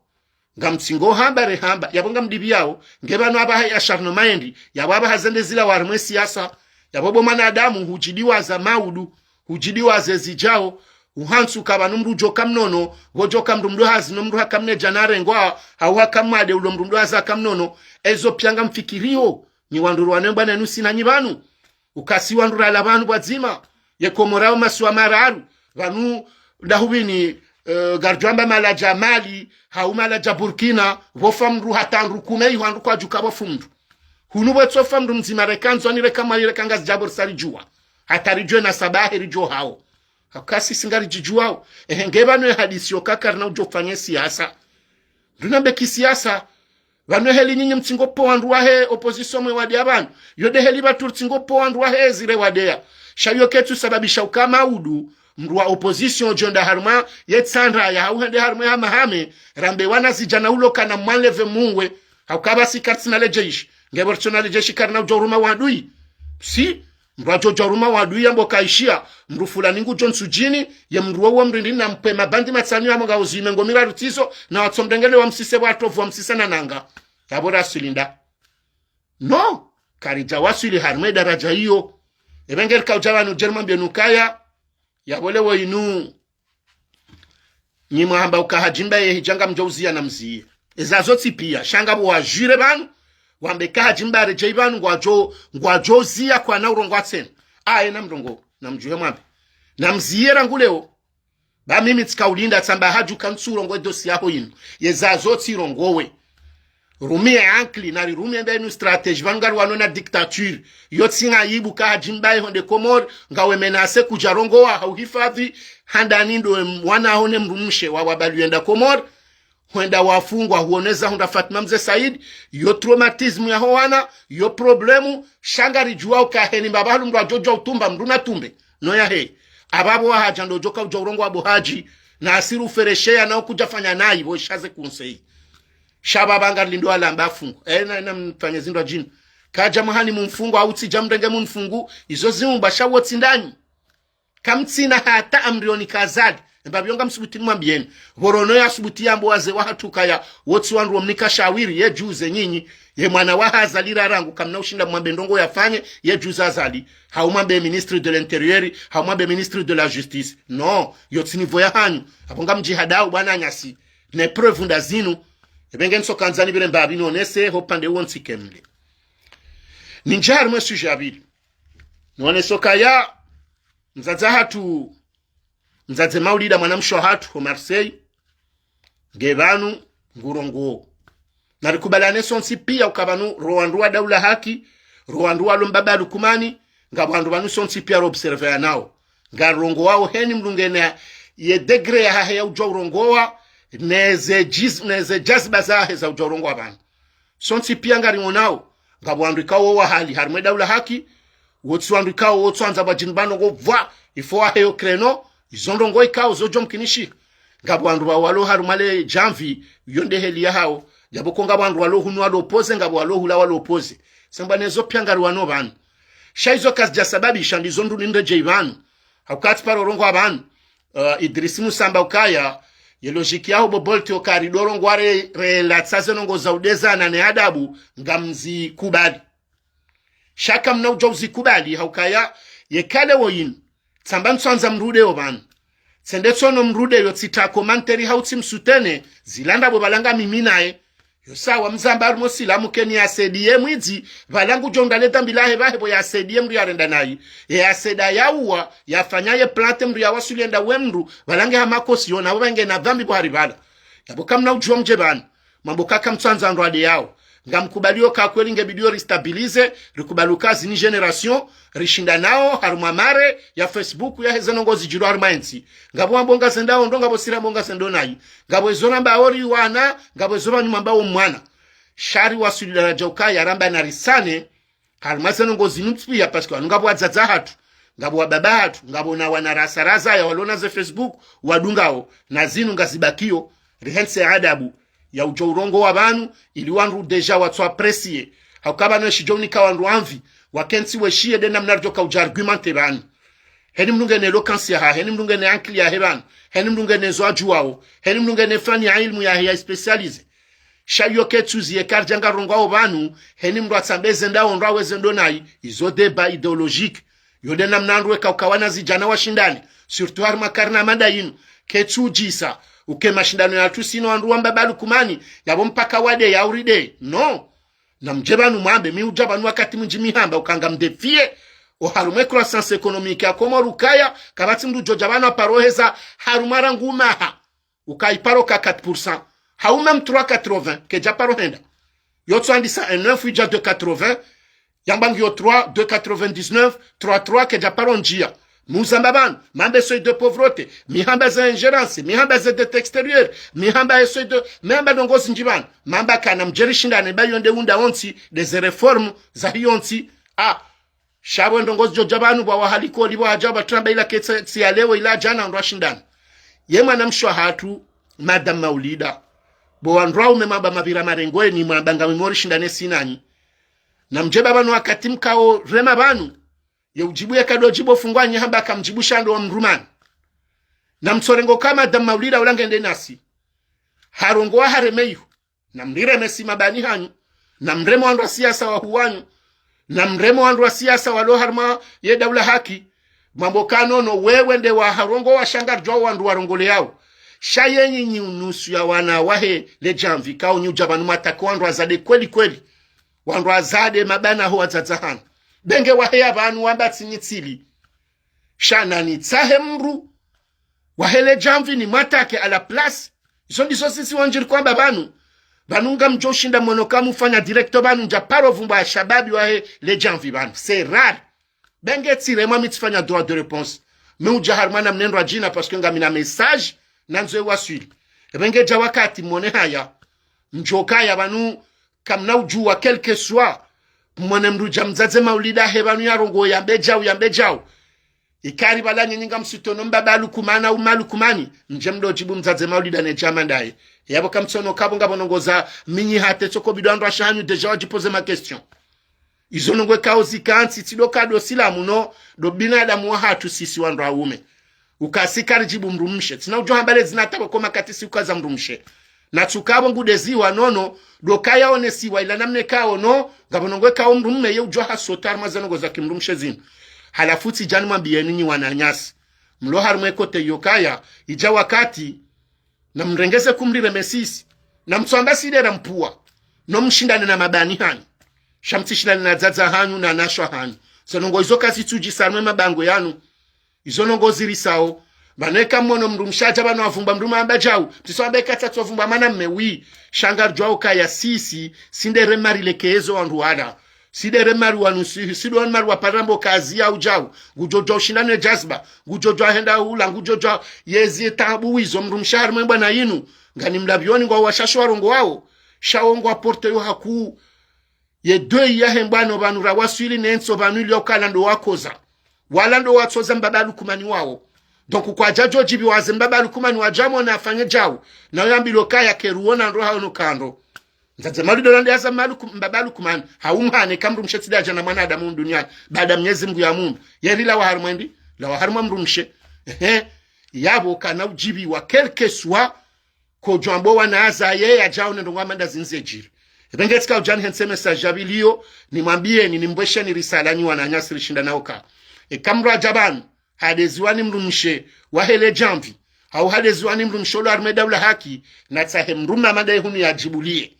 Ngamtsingo hamba rehamba, yapvo ngamdibiyao, nge pvanu apvaha ye acharnement yendi, yapvo apvaha zende zila harumwa ye siasa, yapvo bo mwanadamu, hudjidiwaza maudu, hudjidiwaza ezidjao, uhantsu ka pvanu mndru udjo ka mnono, pvo djo ka mndru mndru hazi no mndru haka mnedja na rengwa, hau haka mwade ulo mndru mndru hazi haka mnono, ezo pia ngamfikiriyo, nyi wandru rwanembwa nenu sina nyi pvanu. Ukasi wandru rala pvanu pvwadzima, ye Komori wo masiwa mararu, pvanu ndahupvini, eh, ngaridjo amba mahala dja Mali, hau mahala dja Burkina, pvofa mndru hata wandru kume iho wandru kwadjuka pvofu mndru. Hunu pvwetsofa mndru mdzima reka Ndzuwani reka Mwali reka Ngazidja pvo risa ridjuwa. Hata ridjuwe na sabahe ridjo hao. Hauka sisi ngaridjidjuwao. Ehe, nge pvanu ye hadisi yo ka karina udjo fanye siasa. Nduna mbeki siasa. Pvanu heli nyinyi mtsingo po wandru wahe opposition mwe wadeya pvanu. Yo nde heli pvatru ritsingo po wandru wahe ezire wadeya. Sha yo ketsu sababisha uka maudu, mndru wa opposition djo nda harumwa ye tsandra ya hau hende harumwa ye hamahame, rambe wanazidjana ulo kana mwanleve mungwe. Hauka pvasi karitsina le jeshi. Nge pvo ritsina le jeshi karina udjo uruma wadui. Si, mndru adjo djo uruma wadui yambe uka ishiya, mndru fulani ngudjo ntsudjini, ye mndru wowo mrindini na mpve mabandi matsanu ya mwanga uzime ngo miraru tsizo, na watso mrengele wamsise pvwa tovu wamsise na nanga. Yapvo rasulinda. No, karidja waswili harimwa ye daraja iyo. Epvenge rika udja pvanu dje rimwambiye nukaya, yapvo leo inu. Nyi mwahamba uka Hadji Mbaye hidja ngamdjo uziya na mziye. Eza zontsi piya, sha ngapvo wajire pvanu, wambe ka Hadji Mbaye redjeyi pvanu, ngwadjo, ngwadjo uziya kwana urongowa tsena. Aye na mrongowe, na mdjuhe mwambe. Na mziye rangu leo. Ba mimi tsika ulinda tsamba Hadji uka ntsu urongowe dossier yaho inu. Yeza zontsi irongowe. Rumiye ankili, nari rumiye mbenu stratégie, pvanu ngariwano na dictature. Yo tsi ngaibu ka Hadji Mbaye honde Komori, ngawe menacé kudja rongowa, hau hifadhwi, handani ndo wana haho ne mdrumshe wa wabalu yenda Komori, hwenda wafungwa, huoneza hundra Fatma Mze Said, yo traumatisme yaho wana, yo problème, sha ngaridjuwa uka heni mbapvi halu mndru adjo djuwa utumba, mndru na tumbe. No yahe. Apvapvo wahadja ndo djoka udja urongowa bo Hadji, na asiru feresheya na ukudja fanya nayi, pvo ishaze kunsei. Sha pvapvo ngarilindo alamba afungwe. Ena, ena mfanye zindru adjini. Kadja mwahani mumfungu, hau tsidja mrenge mumfungu, izo ziumba sha wotsi ndanyi. Kamtsina hata amri yo nika Azali. Embapvi yo ngamsubuti nimwambiyeni. Pvorono yasubuti yambe wazee wahatru kaya, wotsi wandru womnika shawiri, ye djuze nyinyi, ye mwana waha Azali rarangu, kamna ushinda mwambe ndrongo yafanye, ye djuze Azali. Hau mwambe ministre de l'intérieur, hau mwambe ministre de la justice. No, yo tsi niveau yahanyu. Apvo ngamdjihadao bwana nyasi. Ne preuve nda zinu. Epvenge ntsoka ndzani pvire mbapvi nonese, ho pvandre wontsi kamili. Nindje harimwa ye sujet ya pvili. Nonese ukaya, mdzadze hatru, mdzadze Maulida mwanamshe wahatru, ho Marseille, nge pvanu, ngurongowo. Narikubalane sontsi piya uka pvanu, ro wandru wa Daula Haki, ro wandru walo mbaba Lukumani, ngapvo wandru pvanu sontsi piya ro observer ya nao. Ngarongowao heni mndru ngena ye degré yahahe ya udjuwa urongowa, neze jiz-, neze jaziba zahahe za udjuwa urongowa pvanu. Sontsi piya ngariwonao, ngapvo wandru ikao wo wahali harimwa ye Daula Haki, wotsi wandru ikao wotsi wandza pvwa djini pvanu ngo pvwa, il faut wahe yo créneau, izo ndrongo ikao zo djo mkinishiha. Ngapvo wandru pvao walo harumwa le djamvi, yo nde heli yahao, yapvo ko ngapvo wandru walo hunu walo opposé, ngapvo walo hula walo opposé. Samba nezo piya ngariwano pvanu. Sha izo kazidja sababisha ndizo ndru nindredjeyi pvanu. Hauka tsi paro rongowa pvanu. Uh, Idrisi Musa amba ukaya, ye logique yaho bo Bolt yo kari dorongowa re, re latsa ze ndrongo za udezana ne adabu, ngamzikubali. Sha kamna udja uzikubali, haukaya, ye kale wo inu. Tsamba ntswandza mrude yo pvanu. Tsende tsono mrude yo tsitsa commentaire hau tsi msoutenir, zila ndrabo pvala nga mimi naye. Yo sawa mzamba harumwa silamu keni ya saidiye mwidzi, pvala ngudjo ndale dhambi lahe pvahe pvo ya saidiye mndru yarenda nayi. Ye ya saida ya uwa, yafanya ye plainte mndru ya wasuli yenda we mndru, pvala nge ha makosi yona, pvo pvenge na dhambi pvo hari pvala. Yapvo kamna udjuwa mdje pvanu. Mambo kaka mtsandza ndo ade yao. Ngamkubaliyo ka kweli nge bidiyo ristabiliser, rikubali uka zini génération, rishindanao, harumwa mare, ya Facebook, ya heze ndrongo zidjiro harumwa entsi. Ngapvo wambo ngazendao ndo, ngapvo sira mbo ngazendo nayi. Ngapvo ezo ramba ori wana, ngapvo ezo pvanu mamba wo mwana. Sha ri wasuli daraja ukaya ramba na risane, harumwa ze ndrongo zinu tsi piya, parce que wanu ngapvo wadzadze hatru, ngapvo wababa hatru, ngapvo na wana rasa rasa ya walona ze Facebook, wadungao, na zinu ngazibakiyo, rihentsi adabu, ya udjo urongowa pvanu, ili wandru déjà watso apprécier. Hauka pvanu eshidjo unika wandru anvi, wakentsi weshiye de namna ridjo ka udja argumenter pvanu. Heni mndru ngena éloquence yahahe, heni mndru ngena ankili yahe pvanu, heni mndru ngena zo adjuwao, heni mndru ngena fani ya ilmu yahe ya spécialisé. Sha iyo ketsuzi ye kardja ngarongowa wo pvanu, heni mndru atsambe zendao ndo awe zendo nayi, izo débat idéologique. Yo de namna wandru weka ukawana zidjana washindane, surtout harumwa karne ya mada yinu. Ketsudjisa, uke mashindano yatru sino wandru wamba balukumani, yapvo mpaka wade ya uride. No. Na mdje pvanu mwambe, mi udja pvanu wakati mwindji mi hamba, uka ngam défier, oharumwa ye croissance économique ya Komori ukaya, kapvatsi mndru djodja pvanu aparo heza, harumwa rangu maha. Uka iparo ka quatre pour cent. Hau même trois quatre-vingts, kedja paro henda. Yo tso andisa un neuf idja deux quatre-vingts, yamba ngiyo trois, deux quatre-vingt-dix-neuf, trois trois, kedja paro ndjia. Muzamba pvanu, mambe seuil de pauvreté, mihamba za ingérence, mihamba za dette extérieure, mihamba ye seuil de, mihamba ndrongo zindji pvanu, mamba kana mdje rishindane ba yo nde unda ontsi, de ze réformes za hiyo ntsi, ah, sha pvo ndrongo zidjodja pvanu pvwa wahalikoli pvwa hadja pvwa tramba ila ketsi, tsi ya leo ila djana ndo ashindana. Ye mwanamshe wahatru, Madame Maulida. Bo wandru waume mwamba mapvira marengweni, mwamba ngamwimori shindane sinanyi. Na mdje pvanu wakati mkao rema pvanu, ye udjibu ye kado djibu fungwanyi hamba kamdjibu sha ndo wa mdrumani. Na mtsorengo kama Madame Maulida ula ngende nasi. Harongowa hareme iho. Na mrireme si mabani hanyu. Na mreme wandru wa siasa wa huwanyu. Na mreme wandru wa siasa walo harumwa ye daula haki. Mwambo kanono wewe nde wa harongowa sha ngaridjuwa wandru warongoleyao. Sha yenyi nyi unusu ya wana wahe le djamvi kao nyi udja pvanu mwatake wandru wazade kweli kweli. Wandru wazade mabana ho wadzadze hanyu. Benge wahe ya pvanu wamba tsi nyi tsili. Sha nanyi tsahe mdru wahe le djamvi ni mwatake à la place. Izo ndizo sisi wandjiri kwamba pvanu. Pvanu ngamdjo shinda mwono kamufanya directeur pvanu ndja paro vumba shababi wahe le djamvi pvanu. C'est rare. Benge tsiremwa mi tsifanya droit de réponse. Mi udja harumwa na mnendwa djina parce que ngamina message nandzo iwaswili. Benge dja wakati mwone haya. Mdjo kaya pvanu kamna udjuwa quel que soit. Mwone mdru dja mdzadze Maulida he pvanu yarongowa yambe djau, yambe djau. Ikari pvala nyinyi ngamsitono mbaba Lukumana, uma Lukumani, mdje mdo djibu mdzadze Maulida ne djama ndaye. Yapvo kamtsono kapvo ngapvo ndrongoo za minyi hata itsoko bidi wandru washe hanyu déjà wadjipoze ma question. Izo ndrongoo ikao zikantsi, tsi do kado silamu no, do binadamu wahatru sisi wandru waume. Uka si karidjibu mdrumshe. Tsina udjo hamba le zina tapvo ko makati si ukaza mdrumshe. Na tsi uka pvo ngudeziwa nono, do kaya onesiwa ila namna ikao no, ngapvo ndrongoo ikao mdrume ye udjo hasota harumwa ze ndrongoo za kimdrumshe zinu. Halafu tsidja nimwambiyeni nyi wananyasi. Mlo harumwa ye kote iyo kaya, idja wakati, na mrengeze kumrireme sisi. Na mtswamba si de ra mpvuwa. No mshindane na mabani hanyu. Sha mtsishindane na dzadze hanyu na wanashe hanyu. Ze ndrongoo izo kazitsudjisa harumwa ye mabangwe yanu. Izo ndrongoo zirisao. Pvanu eka mwono mdrumshe adja pvanu avumba mdrume amba djau. Mtsiso amba eka tsatso vumba mwanamme wi. Sha ngaridjuwa ukaya sisi, si nde remari lekezo wandru wala. Si nde remari wanusihi, si nde remari wapara mbo kazi ya udjau. Ngudjo djua ushindane djaziba. Ngudjo djua henda hula, ngudjo djua yezi tabu wizo mdrumshe harumwa ye mbwana yinu. Ngani mlapvioni ngwa washasho warongowao. Sha wo ngwa porte yo hakuu. Ye deuil yahe mbwana pvanu rawaswili ne ntso pvanu ili ukala ndo wakoza. Wala ndo watsoza mbaba Lukumani wao. Donc kwadja djo djibiwa ze mbaba Lukumani wadja mwona afanye djau. Na yo yambilwa kaya keruona ndro haono kandro. Mdzadze Maulida ola nde yaza maluku-, mbaba Lukumani. Haumhane ka mdrumshe tsi de adja na mwanadamu duniani. Baada Mnyezi Mngu yamuumba. Ye rilawa harumwa ndi? Lawa harumwa mdrumshe. Ehe. Yapvo kana udjibiwa quel que soit. Kodjwambo wana aza ye yadjao ne ndrongoo amanda zindze djiri. Epvenge tsika udjani hentse message ya pvili yo, nimwambiyeni, nimbwesheni risala nyi wananyasi rishindanao ka. Eka mdru adja pvanu, hadeziwa ni mdrumshe wahe le djamvi, hau hadeziwa ni mdrumshe ulo harumwa ye daula haki, natsahe mdrume amanda ye hunu yadjibuliye.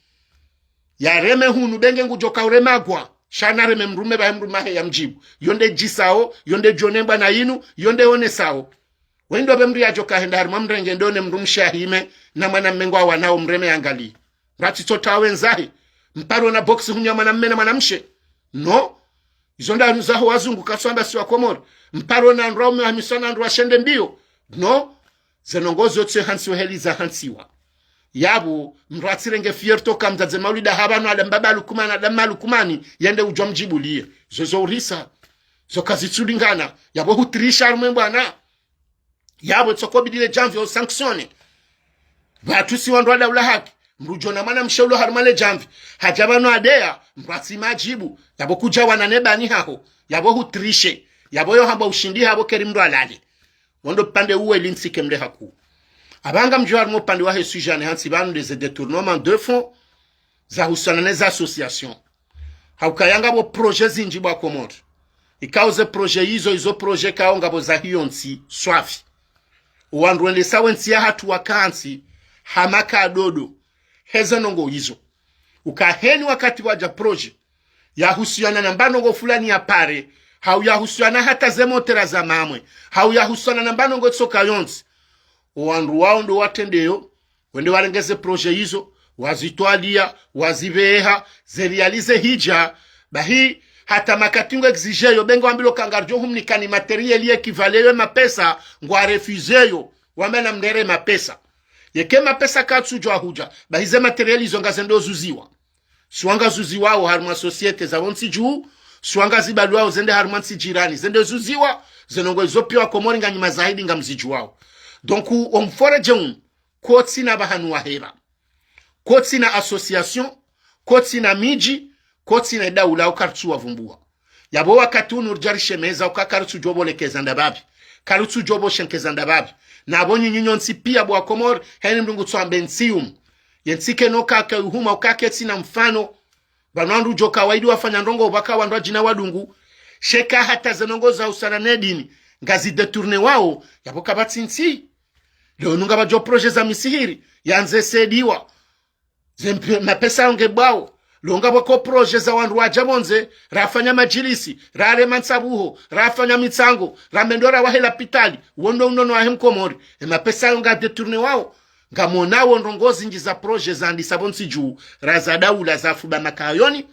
Yareme hunu benge ngudjo ka uremagwa, sha nareme mdrume pvahe mdrume wahe yamdjibu. Yo nde djisao, yo nde djo ne mbwana yinu, yo nde onesao. Wendo pve mdru yadjo ka henda harumwa mrenge ndo ne mdrumshe ahime na mwanamme ngwa wanao mreme yangali. Ratsi tsota wendzahe. Mparo na box hunu ya mwanamme na mwanamshe. No. Izo nda hanu zaho wazungu katsu amba si wa Komori. Mparo na wandru waume wahimisa na wandru washe nde mbiyo. No. Ze ndrongoo zo tsi hantsiwa heli za hantsiwa. Yapvo, mdru atsirenge fierté ka mdzadze Maulida ha pvanu ada mbaba Lukumani, ada mma Lukumani, yende udjua mdjibuliye. Zo zo urisa. Zo kazitsulingana. Yapvo hutrisha harumwa ye mbwana. Yapvo itsoko bidi le djamvi o sanctionné. Pvatsu si wandru wa daula haki. Mdru djo na mwanamshe ulo harumwa le djamvi. Hadja pvanu adeya, mdru atsi madjibu. Yapvo kudja wana ne bani haho. Yapvo hutrishe. Yapvo yo hamba ushindi hapvo keri mdru alale. Wondo pvande uwe lintsi ke mle hakuu. Apvanga mdjo harumwa upvande wahe sujet ane hantsi pvanu nde ze détournement de fonds. Zahusiana ne za association. Haukaya ngapvo projet zindji bo wa Komori. Ikao ze projet izo, izo projet kao ngapvo za hiyo ntsi swafi. Owandru wendesao entsi yahatru wakantsi, hama ka dodo. Heze ndrongoo izo. Uka heni wakati wadja projet. Yahusiana na mba ndrongoo fulani ya pare. Hau yahusiana hata ze motera za mamwe. Hau yahusiana na mba ndrongoo tsoka yontsi. Owandru wao ndo watrendeyo. Wende warenge ze projet izo, wazitwaliya, wazipveha, ze réalisé hidja, bahi, hata makati ngo exigé yo, benge wambilwa ka ngaridjo humnikani matériel ye équivalent ye mapesa, ngwa refusé yo, wamba namrere mapesa. Yeke mapesa katsudjwa hudja, bahi ze matériel izo ngazendo zuziwa. Swa ngazuziwao harumwa société za pvontsi dju, swa ngazibalwao zende harumwa ntsi jirani, zende zuziwa, ze ndrongoo izo piya wa Komori nganyi mazahidi ngamzidjuwao. Donc, omforedje unu, kotsina pvahanu wahera. Kotsina association, kotsina midji, kotsina daula, uka karitsu wavumbua. Yapvo wakati unu ridja rishemeza uka karitsudjo pvo lekeza ndapvapvi, karitsudjo pvo shenkeza ndapvapvi. Na pvo nyinyi nyontsi pia bo wa Komori, heni mdru ngutso ambe ntsi yumu. Ye ntsi keno kaka uhuma uka ketsina mfano. Pvanu wandru djo kawaidi wafanya ndrongoo pvaka wandru wadjina wadungu. Sheka hata ze ndrongoo za usana ne dini ngazi détourné wao, yapvo kapvatsi ntsi. Leo nunga pvadjo projet za misihiri, yandze saidiwa. Ze mpe-, mapesa yo nge bwao. Leo ngapvo ko projet za wandru wadja pvondze, rafanya madjilisi, rarema ntsabuho, rafanya mitsango, ramendo rawahe lapitali, wondo unono wahe Mkomori. E mapesa yo nga détourné wao. Ngamonao ndrongoo zindji za projet zandisa pvontsi dju, ra za daula za fuba makayoni.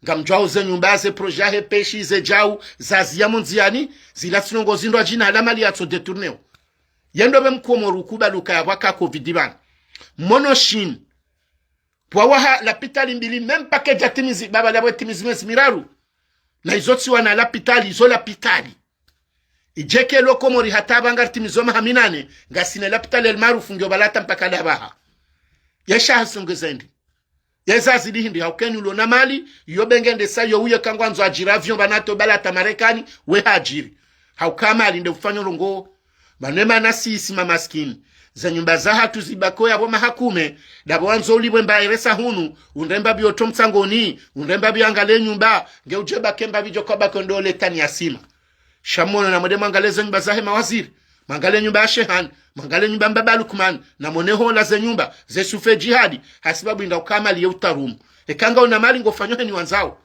Ngamdjuao ze nyumba, ze projet yahe pêche, ze djau, zaziya mo ndziani, zila tsi ndrongoo zindru adjina hala mali yatso détourné wo. Yendo pve Mkomori ukubali ukaya pvwaka covid pvanu. Mono Chine. Pvwawaha lapitali mbili, même pas kedja timizi, baba lapvo timizi mezi miraru. Na izo tsi wana lapitali, izo lapitali. Idjeke lo Komori hata pvanga ritimizo maha minane, ngasina lapitali El Maarouf ngio pvala hata mpaka dapvaha. Yesha hasonge zendi. Yeza zili hindri, hauka eni ulo na mali, yo benge ndesa yo uye kangwandzo adjiri avion pvanu ato pvala hata Marekani, we hadjiri. Hauka mali nde ufanyo ndrongoo. Pvanu emana sisi mamaskini. Ze nyumba zahatru zibakio yapvo maha kume, dapvo wandzo ulipve mba eresa hunu, undremba pvi oto mtsangoni, undremba pvi angalie nyumba, nge udje bake mba pvi djo kwa bake ndo letani ya sima. Sha mono namwende mwangalie ze nyumba zahe mawaziri, mwangalie nyumba ya Shehani, mwangalie nyumba mbaba Lukman, namwone hola ze nyumba, ze sufe djihadi, hasibabu inda uka mali ye utarumu. Eka nga una mali ngofanyo heni wandzao.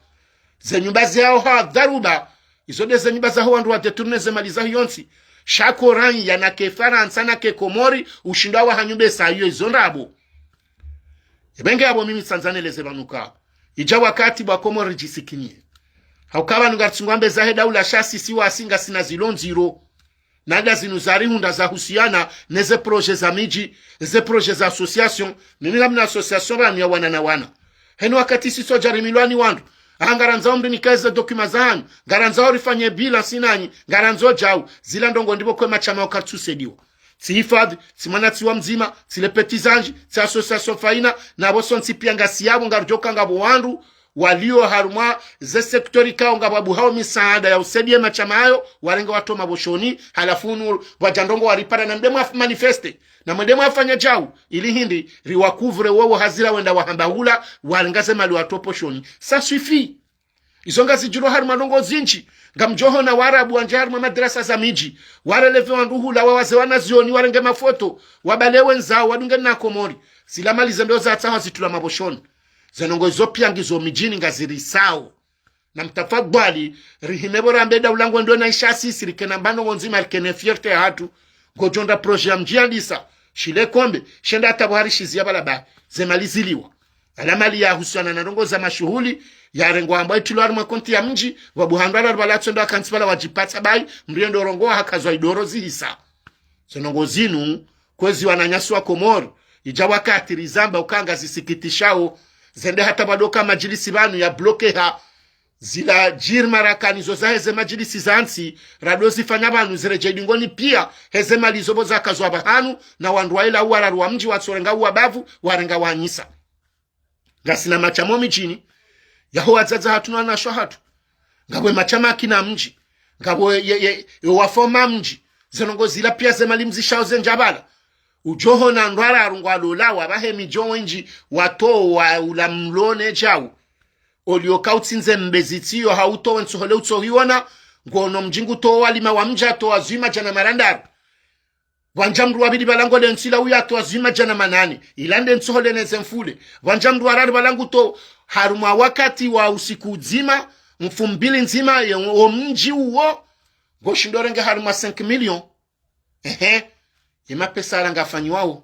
Ze nyumba ziyao ha dharuba, izo nde ze nyumba zaho wandru wa détourné ze mali zaho yontsi. Sha ko raiya na ke Farantsa na ke Komori, ushindo wa ha nyumba esa iyo izo ndrabo. Ebenge yapvo mimi tsandza neleze pvanu ka. Idja wakati bo wa Komori ridjisikinie. Hauka pvanu ngaritsungu ambe zahe daula sha sisi wasi ngasina zilo ndziro. Na nda zinu zarihundra zahusiana neze projet za midji, ze projet za association. Mimi ngamina association pvanu ya wana na wana. Heni wakati sisi sodja rimilwani wandru. Aha ngarandzao mdru nikae ze document zahanyu. Ngarandzao rifanye bilan si nanyi. Ngarandzao djau. Zila ndrongoo ndipvo kwe mashama uka karitsu saidiwa. Tsi hifadhi, tsi mwana tsi wa mdzima, tsi le petizanji, tsi association faina, na pvo sontsi pia ngasi yapvo ngarudjo ka ngapvo wandru, walio harumwa ze secteur ikao ngapvo wabuhao misaada ya usaidia mashama hayo, warenge watowe mapvoshoni, halafu unu pvwadja ndrongoo waripara na mdemwa manifeste, na mdemwa afanya djau, ili hindri, riwacouvre wowo hazira wenda wahamba hula, warenge ze mali watowe pvoshoni. Ça suffit. Izo ngazidjiro harumwa ndrongoo zindji. Ngamdjo hona Waarabu wandje harumwa madrasa za midji, wareleve wandru hula, wawaze wanazioni, warenge mafoto, wabale wendzao, wadunge na Komori. Zila mali zendo zatsahwa zitulwa mapvoshoni. Ze ndrongoo izo pia ngizo midjini ngazirisao. Na mtafadhwali, rihime pvo rambe daula ngwendo na isha sisi, rikena mbano ndzima, rikene fierté yahatru. Ngodjo ndra projet ya mdji yandisa, shile kombe, shenda hata pvo hari shiziya pvala bahi, ze mali ziliwa. Ala mali yahusiana na ndrongoo za mashuhuli, yarengwa ambwa itulwa harumwa konti ya mdji, pvwabuhandwa la rubala tswendo akantsi pvala wadjipatsa bahi, mdru yendo rongoa hakazwa idoro zihisa. Ze ndrongoo zinu, kwezi wananyasi wa Komori, idja wakati rizamba uka ngazisikitishao, zende hata pvwadoka madjilisi pvanu ya bloqué ha, zila djiri marakani zo zahe ze madjilisi za ntsi, rado zifanya pvanu ziredjei dingoni pia, heze mali zo pvo zakazwa pvahanu, na wandru waila uwararu wa mdji watsorenga uwa bavu, warenga wanyisa. Ngasina mashama o midjini, yaho wadzadze hatru na wanashe hatru. Ngapvo mashama akina mdji, ngapvo ye, ye, ye wafoma mdji, ze ndrongoo zila pia ze mali mzishao ze ndja pvala. Udjo hona ndrwara arungwa lola, wapvahe midjo wendji, watowa ula mlo ne djau. Olio kautsindze mbezi tsiyo hautowe ntsohole utsohiona, ngono mdji ngutowa walima wa mdja towa zwi madjana marandaru. Pvwandja mdru wa pvili pvala ngole ntsila uya towa zwi madjana manane. Ila nde ntsohole neze mfule. Pvwandja mdru wa raru pvala nguto harumwa wakati wa usiku udzima, mfumbili ndzima, ye, o mdji uwo, ngoshindo renge harumwa cinq millions. Ehe, ye mapesa ala ngafanyiwao.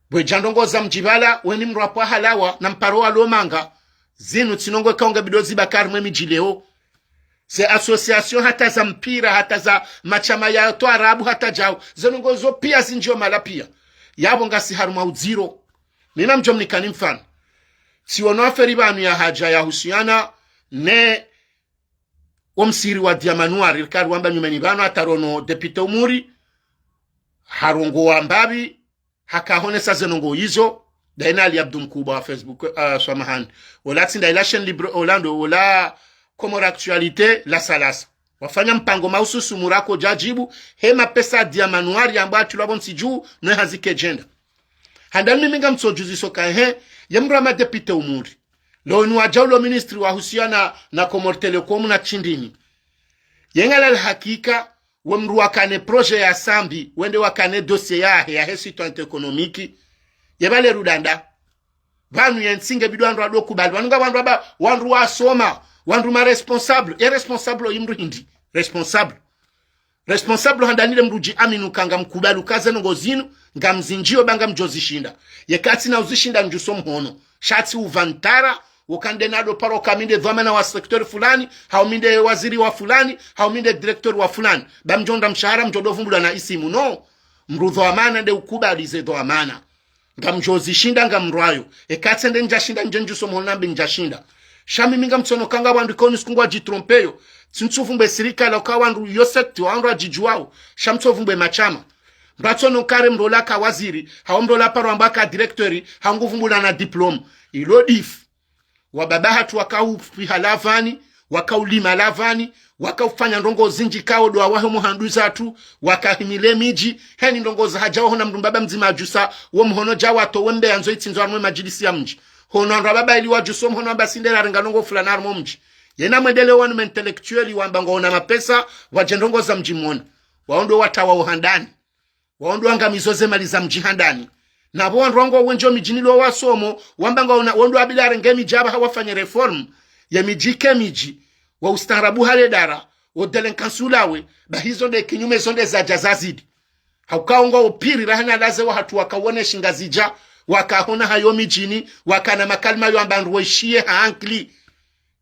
Bwe dja ndrongoo za mdji pvala, weni mdru apvo halawa, na mparo wa lomanga. Zinu tsi ndrongoo ikao nge bido zibaki harumwa emidji leo. Ze association hata za mpira, hata za mashama ya twarabu, hata djau. Ze ndrongoo zo pia zindjio mala pia. Yapvo ngasi harumwa udziro. Mina mdjo mnikani mfano. Tsiono affaire pvanu ya hadja yahusiana ne omsiri wa Diamant Noir, rikari wamba nyumeni pvanu hata rono député Umuri, harongoa mbapvi, hakahonesa ze ndrongoo izo, Ndaina Ali Abdu Mkubwa wa Facebook, uh, swamahani. Ola tsi ndaila chaîne libre, ola ndo, ola Comores Actualité, lasa lasa. Wafanya mpango mahususu murako djadjibu, he mapesa dia manuari amba atulwa pvo ntsi dju, no hazi kedjenda. Handani mimi ngamtsodjuziso ka he, ye mdru wa madepite umuri. Leo ni wadjau lo ministri wahusiana na Comores Telecom na Tshindini. Ye ngalali hakika, we mdru wakane projet ya Sambi, wende wakane dossier yahe, yahe situation économique. Ye pvale rudanda. Pvanu ye ntsi nge bidi wandru wado kubali. Pvanu nga wandru aba, wandru wasoma, wandru ma responsable. Ye responsable oyi mdru hindri. Responsable. Responsable handani le mdru dji amini uka ngamkubali uka ze ndrongoo zinu, ngamzindjiyo ba ngamdjozishinda. Ye katsi na uzishinda ndjuso mhono. Sha tsi uvantara, uka nde nado paro ka mi nde dhwamana wa secteur fulani, hau mi nde waziri wa fulani, hau mi nde directeur wa fulani. Ba mdjonda mshahara mdjodo vumbulwa na isimu. No. Mdru dhwamana nde ukubali ze dhwamana. Ngamdjozishinda ngamrwayo. Eka tsende ndjashinda ndje ndjuso mhono nambe ndjashinda. Sha mimi ngamtsono ka nga wandru ikao ni siku ngwadjitrompeyo. Tsi ntsuvumbwe sirikali uka wandru yo secteur wandru wadjidjuwao. Sha mtsovumbwe mashama. Mdru atsono ka re mdru ola ka waziri, hau mdru ola paro amba ka directeur, hau nguvumbula na diplôme. Ilo difu. Wababa hatru waka ufiha lavani, waka ulima lavani, waka ufanya ndrongoo zindji kao ndo wawahe muhandru zatru, waka himile midji, heni ndrongoo za hadja wahona mdru mbaba mdzima adjusa, wo mhono dja wato wembe yandzo itsindzo harumwe madjilisi ya mdji. Hono wandru wababa ili wadjuso mhono amba si nde rarenga ndrongoo fulani harumwe mdji. Yena mwendele wanu ma intellectuel wamba ngwaona mapesa, wadje ndrongoo za mdji mwona. Wao ndo watawa uhandani. Wao ndo wangamizo ze mali za mdji handani. Na pvo wandru wangu wendji wo midjini lo wasomo, wamba ngwaona, wao ndo wabidi warenge midji amba hawafanye réforme. Ye midji ke midji, wo ustaarabu hale dara, wo délinquance ulawe, ba hizo nde kinyume zo nde zadja zazidi. Hauka ngwao piri rahana laze wahatru waka wone shingazidja, waka hona hayo midjini, wakana makalima yo amba ndru waishiye ha ankili.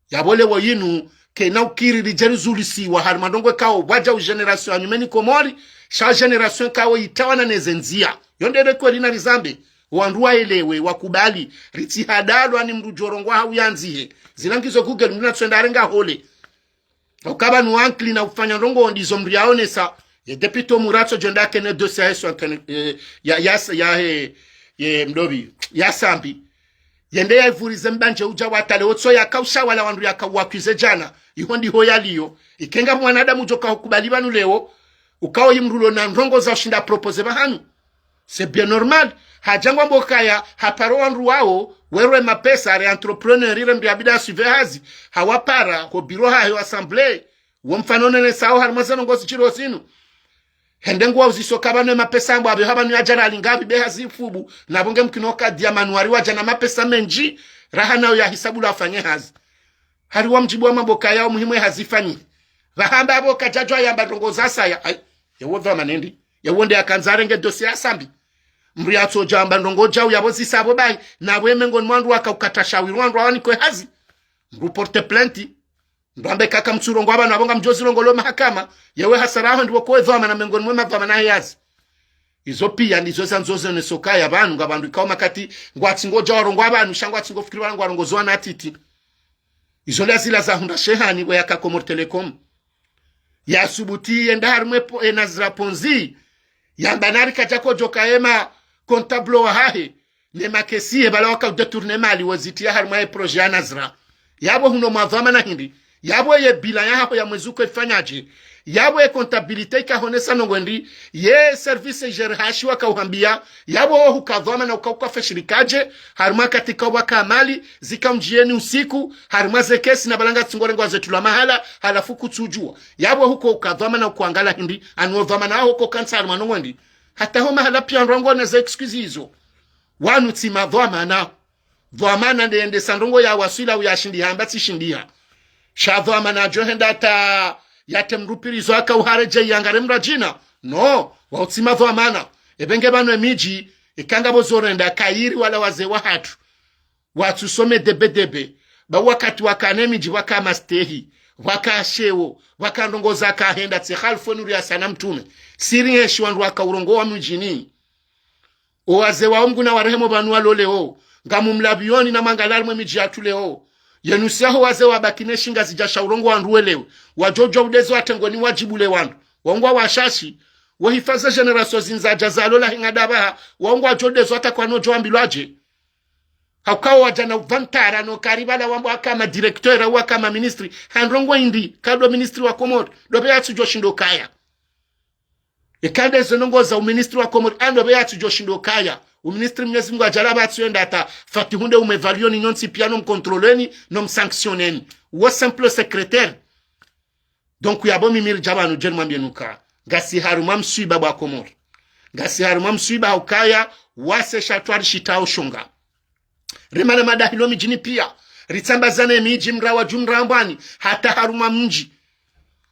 Yapvo leo yinu, kena ukiri lidje rizulisiwa, harumwa ndrongoo ikao, pvwadja u génération ya nyumeni Komori, sha génération ikao itawana neze ndzia. Yo nde le kweli na rizambe, wandru waelewe, wakubali, ritsi hadalwa ni mdru djorongoa hau yandzihe. Zila ngizo Google, mdru natsoenda arenga hole. Uka pvanu ankili na ufanya ndrongoo ndizo mdru yaonesa, ye député muratso djonda kene dossier ya Yesu ankene, eh, ya, ya, ya, he, ye mdru obi, ya Sambi. Yende yaivurize mbandje udja watale otso yaka usha wala wandru yaka uwakwize djana. Iho ndiho yaliyo. Ike nga mwanadamu djoka hukubali pvanu leo. Ukao yi mdru lo na ndrongoo za ushinda proposer pvahanu. C'est bien normal. Hadja ngwambo kaya, haparo wandru wao, werwe mapesa, re entrepreneur, ire mdru yabidi asuive hazi. Hawapara, ho biro hahe assemblée. Wo mfano nene sao harumwa ze ndrongoo zidjiro zinu. Hende nguwauziso ka pvanu ye mapesa ambo apve hapvanu yadja rali ngapvi be hazi ifubu, na pvo nge mkino ka dia manuari wadja na mapesa mendji, raha nayo ya hisabu la afanye hazi. Hari wamdjibu wamambo kaya umuhimu ye hazi ifanyihe. Pvahamba apvo kadjadjwa yamba ndrongoo za saya, ai, yewo dhwamana ndi, yewo nde yakandza arenge dossier ya Sambi. Mdru yatsodja amba ndrongoo djau yapvo zisa apvo bahi, na pvo ye mengoni mwa wandru waka ukata shawiri wandru wawanikwe hazi. Mdru porte plainte. Ndo ambe kaka mtsurongoa pvanu apvo ngamdjozirongolea mahakama, yewe hasara aho ndiwo kowe dhwamana mengoni mwe madhwamana he hazi. Izo pia ndizo zandzo zoneso kaya pvanu nga wandru ikao makati, ngwatsi ngodja warongoa pvanu, sha ngwatsi ngofikiri pvanu ngwarongoziwa na titi. Izo nda zila zahundra shehani we yaka Comores Telecom. Yasubuti yenda harumwe po, e Nazra Ponzi. Yamba nari kadja kodjoka ye ma comptable wahahe. Ne makesi ye pvala waka udétourner mali wazitiya harumwa ye projet ya Nazra. Yapvo huno mwa dhwamana hindri. Yapvo ye bilan yahaho ya mwezi uko ifanyaje. Yapvo ye comptabilité ikahonesa ndrongoo ndri. Ye service G R H waka uhambia. Yapvo wo huka dhwamana uka uka fashirikaje. Harumwa katika waka mali. Zika mdjiyeni usiku. Harumwa ze kesi na pvala ngatsi ngorengwa zetulwa mahala. Halafu kutsudjua. Yapvo huko uka dhwamana uka angalia hindri. Anu wo dhwamana waho ko kantsa harumwa ndrongoo ndri. Hata ho mahala pia ndrongoo na ze excuse izo. Wanu tsi madhwamana. Dhwamana nde yendesa ndrongoo ya waswila uyashindiha amba tsishindiha. Sha dhwamana djo henda ta yate mdru pvirizo aka uharedje yangare mradjina. No, wao tsi madhwamana. Epvenge pvanu emidji, ikanga pvo zorenda kayiri wala wazee wahatru. Watsusome debe debe. Ba wakati wakane midji waka mastehi, waka sheo, waka ndrongoo zaka henda tsi halfoni uri asana mtrume. Siri ngeshi wandru waka urongoa midjini. O wazee wao Mngu na warehemu pvanu walo leo, ngamumlapvioni na mwangalia harumwe midji yatru leo. Yenu siyaho wazee wabaki ne shingazidja sha urongoa wandru welewe. Wadjodjua udeze watengweni wadjibu le wandru. Wao ngwa washashi. Wo hifadhwi génération zindzadja zalo la hinga dapvaha. Wao ngwadjo udeze wata kwano djo ambilwaje. Hauka wo wadja na uvantara no kari pvala wamba waka ma directeur, waka ma ministre. Ha ndrongoo indri, kado ministre wa Komori. Ndo pvwe yatsudjoshindo kaya. Eka nde ze ndrongoo za uministre wa Komori, ndo pvwe yatsudjoshindo kaya. Uministre Mnyezi Mngu adjaalia pvatsu yenda hata Fatihu nde umwevalioni nyontsi pia no mcontrôleni, no msanctionneni. Wo simple secrétaire. Donc, yapvo mimi ridja pvanu djeni mwambieni uka ngasi harumwa mswiba bo wa Komori. Ngasi harumwa mswiba haukaya wase sha twari shitao shonga. Rimane madahilo midjini pia. Ritsambazane midji mrawa dju mrambwani hata harumwa mdji.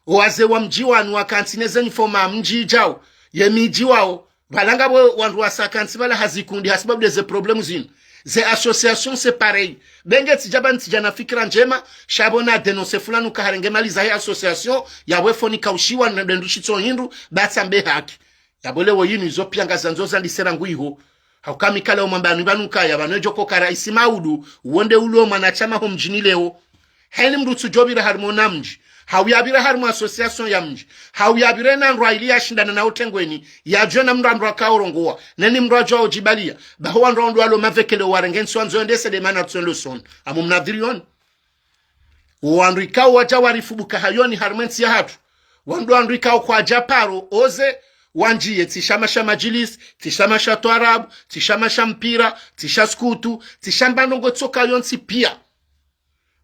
Owazee wa mdji wanu wakantsi ne ze nyifoma mdji idjao. Ye midji wao. Pvala ngapvo wandru wasa kantsi pvala hazikundi hasibabu de ze problème zinu. Ze association c'est pareil. Be nge tsidja pvanu tsidja na fikira ndjema, sha pvo na dénoncer fulani uka harenge mali zahe association, yapvo efoni kaushiwa, nde ndru shitso hindru, ba tsambe haki. Yapvo leo yinu izo pia ngazandzo zandise rangu iho. Hauka mi kala umwambani pvanu ukaya pvanu edjo koka raisi maudu, wo nde ulo mwanashama ho mdjini leo. Heni mndru tsudjopvira harimwa ona mdji. Hau yapvira harimwa association ya mdji. Hau yapvire na ndrwa ili yashindane na utengweni. Yadjwe na mndru andrwa kaorongowa. Neni mndru adjwa odjibalia. Baho wandru wandru walo mavekele warenge ntsi wandzo yendese de mana tswendo son. Amu mnadhiri yoni. Wandru ikao wadja warifubuka hayoni harimwa entsi yahatru. Wandru wandru ikao kwadja paro oze wandjiye tsi shama sha madjilisi, tsi shama sha twarabu, tsi shama sha mpira, tsi sha skutu, tsi sha mbandrongoo tsoka yontsi pia.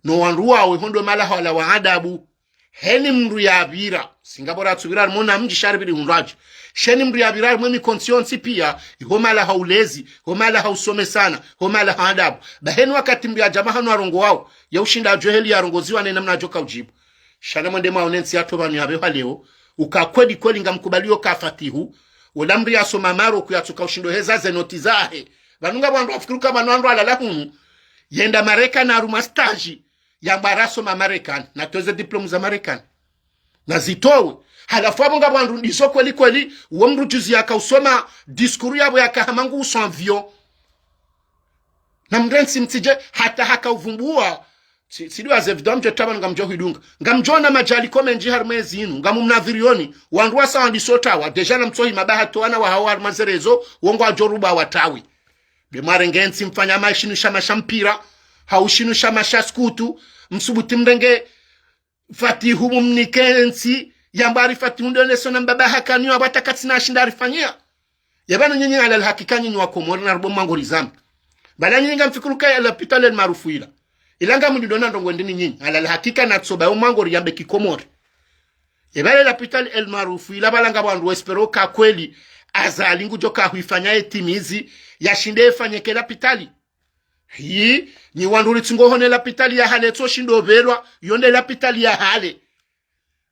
No wandru wawe hondo malaho wala wa adabu. Heni mndru yapvira. Singapore atsupvira harimwa ona mdji sha ripviri hundru adje. Sheni mndru yapvira harimwa emikontsi yontsi pia. Iho malaho ulezi, iho malaho usomesana, iho malaho adabu. Ba heni wakati mndru yadja mahano arongowao, yaushinda adjo heli yarongoziwa ne namna adjo kaudjibu. Sha na mwende mwaone ntsi yahatru pvanu yapvehwa leo. Uka kweli kweli ngamkubalio ka Fatihu. Ola mndru yasoma Maroc yatsuka ushindo heza ze noti zahe. Pvanu ngapvo wandru wafikiri uka pvanu wandru walala hunu. Yenda Marekani harumwa stage. Yamba rasoma Marekani, natowe ze diplôme za Marekani. Nazitowe. Halafu apvo ngapvo wandru ndiso kweli kweli, wo mndru juzi yakausoma, discours yapvo yaka hama ngu uswa mvio. Na mndru entsi mtsidje, hata haka uvumbua. Tsi, tsi dua ze vidéo mdjo taba ngamdjo hwidunga. Ngamdjo ona madjali ko mendji harimwa ezi inu, ngamu mnadhiri yoni, wandru wasa wandiso tawa, déjà na mtsohi mabaha towana wahao harimwa ze réseaux, wo ngwadjo ruba watawi. Be mwarenge entsi mfanya ma shinu shama sha mpira, hau shinu shama sha skutu, msubuti mrenge Fatihu mumnike entsi, yamba ari Fatihu ndo nesona mbaba hakaniwa, apvo hata katsina ashinda arifanyia. Ye pvanu nyinyi alal hakika nyinyi wa Komori na rubo mangori zambi. Pvala nyinyi ngamfikiri uka ya lapitali El Maarouf ila. Ila ngamdjo ona ndrongoo ndrini nyinyi, alal hakika natsoba yo mangori yambe ki Komori. Ye pvale lapitali El Maarouf ila pvala ngapvo wandru wespero ka kweli Azali ngudjo ka huifanya etimizi, yashinde efanye ke lapitali. Hi, nyi wandru ritsingo hone lapitali ya hale tso shindo pvelwa, yo nde lapitali ya hale.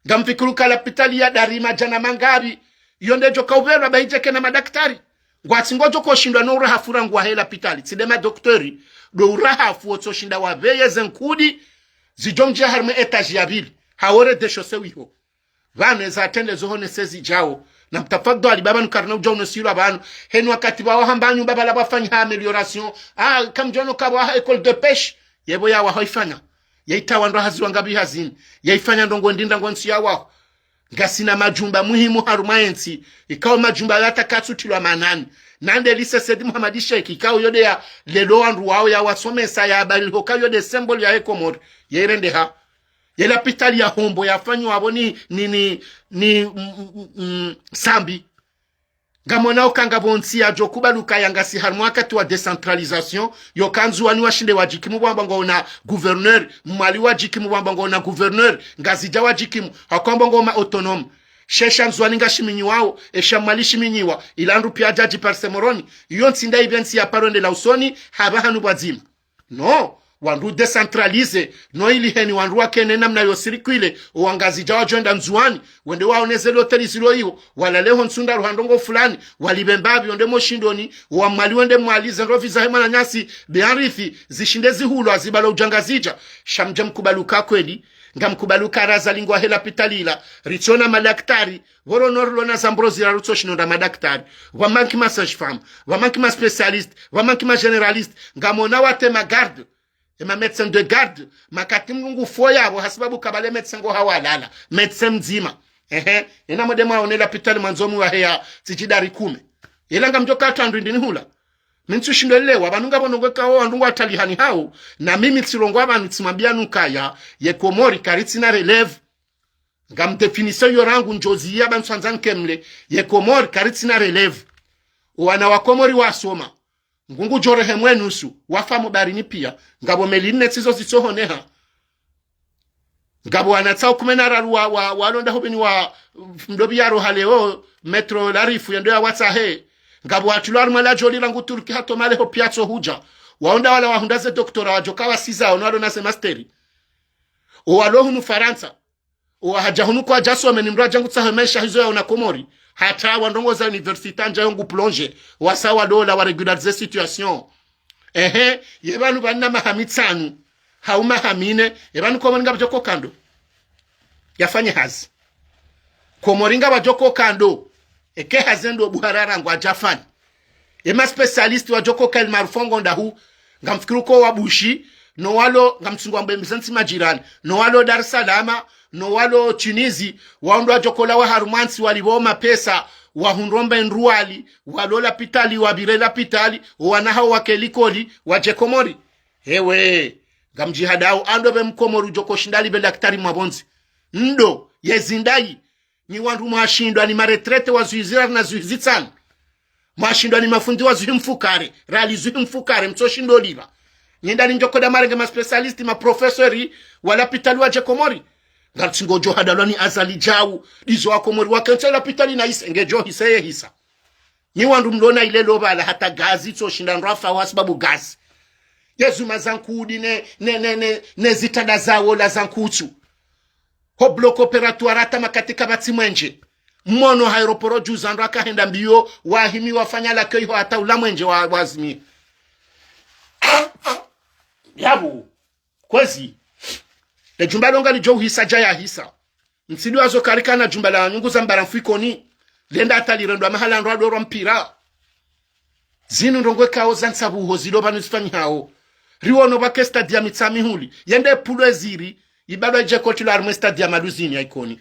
Ngamfikiri uka lapitali ya Darima djana mangapvi, yo nde djo ka upvelwa ba idje kena madaktari. Ngwatsingo djo ko shindwa no urahafu rangu wahe lapitali, tsi de madoktori, do urahafu wotso shinda wapveye ze nkudi, zidjo mdjia harimwa étage ya pvili, ha ore de chaussée wiho. Pvanu eza trende zo hone sezi djao. Na mtafadhwali pvapvanu karina udja unosilwa pvanu. Heni wakati pvawa hamba nyumba pvala pvwafanyiha amélioration. Ah, kamdjono kapvaha école de pêche. Ye pvo yawaho ifanya. Yaitawa ndro hazi wangapvi hazini. Yaifanya ndrongoo ndri ndangu ntsi yawaho. Ngasina majumba muhimu harumwa entsi. Ikao majumba yataka tsutilwa manani. Nande lycée Said Mohamed Cheikh. Ikao yo de ya lelo wandru wao yawasomesa ya bali hoka yo de symbole yahe Komori. Yairendeha. Ye lapitali ya Hombo yafanyiwa pvo ni, ni, ni, ni, mm, mm, mm, Sambi. Ngamwona uka ngapvo ntsi yadjo kubali uka ya ngasi harimwa wakati wa décentralisation, yoka Ndzuwani washinde wadjikimu pvwamba ngwaona gouverneur, Mwali wadjikimu pvwamba ngwaona gouverneur, Ngazidja wadjikimu, haka pvwamba ngwao ma autonome. She sha Ndzuwani ngashiminyiwao, esha Mwali shiminyiwa, ila ndru pia djadji parse Moroni, iyo ntsi ndaipve ntsi ya paro ende la usoni, hapva hanu pvwadzima. No, wandru décentralisé, no ili heni wandru wakene namna yo circulé, owangazidja wadjo enda Ndzuwani, wende waone ze loteli zilo iho, walale ho ntsu ndraru ha ndrongoo fulani, walipve mbapvi wende Moshindoni, owa Mwali wende Mwali, ze ndrovi zahe mwananyasi, beanrithi, zishinde zihulwa, zibala udja Ngazidja, sha mdje mkubali uka kweli, ngamkubali uka raza lingwa he lapitali ila, ritsona madaktari, pvoro no rilona Zambrozi ra rutso shino nda madaktari. Pvwa manki ma sage-femme. Pvwa manki ma spécialiste. Pvwa manki ma généraliste. Ngamwona wate ma garde. Ema médecin de garde. Makati mndru ngu fo yapvo hasibabu kapvale médecin ngo hawalala. Médecin mdzima. Ehe. Ena mwende mwaone lapitali mwandzo mwaheya tsidji dari kume. Ila ngamdjo ka tandwi ndrini hula. Mi ntsushindo elewa, pvanu ngapvo ndrongoo ikao wandru ngwatalihani hao, na mimi tsirongoa pvanu tsimwambia nukaya, ye Komori karitsina relève. Ngam définissé iyo rangu ndjozi ya pvanu tsandza nkemle, ye Komori karitsina relève. Owana wa Komori wasoma. Ngungu djo rehemwe nusu, wafa mo baharini pia, ngapvo meli nne tsizo zitsohoneha. Ngapvo wana tsao kume na raru wa, wa, walonda hopveni wa, mdopvi ya roha leo, Maître Larifou yendo ya watsahe. Ngapvo watulwa harumwa la joli rangu Turki hata male ho pia tso hudja. Waonda wala wahundra ze doctorat wadjoka wasiza, ono walo na ze master. Owalo hunu Farantsa. Owahaja hunu kwadjasome ni mdru aja ngutsaho maesha hizo yaona Komori. Hata wa ndrongoo za université ndja yo ngu plongé. Wasa wa dola wa régulariser situation. Ehe, ye pvanu pvanu na maha mitsanu, hau maha mine, ye pvanu Komori ngapvadjo koka ndo yafanye hazi. Komori ngapvadjo koka ndo, eke hazi ndo buharara ngwadjafanya. Ye ma spécialiste wadjo koka El Maarouf ngo ndahu, ngamfikiri uko wa Bushi, no walo, ngamtsungu wa mbembe za ntsi majirani, no walo Dar es Salaam, no walo Tunisie, wao ndo wadjo kola wa harumwa ntsi walipvo mapesa, wahundro mbe ndruwali, walo lapitali, wapvire lapitali, owana hao wake likoli, wadje Komori. Hewe, ngamdjihadao, ando pve mkomori udjo koshinda lipve daktari mwa pvondze. Ndo, ye zindayi, nyi wandru mwashindwa ni ma retraité wa zuhi ziraru na zuhi zitsanu. Mwashindwa ni mafundi wa zuhi mfukare, rali zuhi mfukare, mtsoshindo lipva. Nyi ndani ndjo koda marenge ma spécialiste, ma professeur, wa lapitali wadje Komori. Ngartsi ngodjo hadalwa ni Azali djau, ndizo wa Komori wakentsi lapitali na hise, ngedjo hise ye hisa. Nyi wandru mlona ile lopvala hata gazi tsoshinda ndrwafa wa sababu gazi. Ye zuma za nkudi ne, ne, ne, ne, ne zitada za wola za nkutsu. Ho bloc opératoire hata makati kapvatsi mwenje. Mwono aéroport djuza ndro akahenda mbio, wahimi wafanya l'accueil ho hata ula mwenje wa, wazimi. Yabu, kwezi. Le jumba lo ngalidjo uhisa dja yahisa. Ntsi ndo wazo karikana jumba la nyungu za mbara mfu Ikoni. Lenda hata lirendwa mahala ndro adorwa mpira. Zinu ndrongoo ikao za ntsabuho zilo pvanu zifanyihao. Riwono pvake stade ya Mitsamihuli. Yende pulo eziri, ibadwa idje kotilo harumwa stade ya Maluzini ya Ikoni.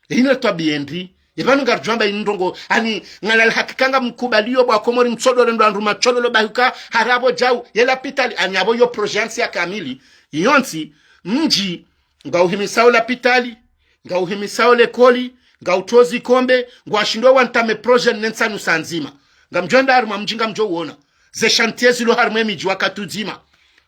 Ine twabia ndri. Ye pvanu ngarudjwamba inu ndrongoo, ani, ngalali hakika ngamkubaliyo bwa Komori mtsodole ndo wandru matsodolo bahuka, harapvo djau, ye lapitali, ani apvo yo projet ya ntsi ya kamili. Iyo ntsi, mdji, ngauhimisao lapitali, ngauhimisao lekoli, ngautozi kombe, ngwashindo wantame projet nne ntsanu sa ndzima. Ngamdjo enda harumwa mdji ngamdjo uona. Ze chantier zilo harumwa emidji wakati udzima.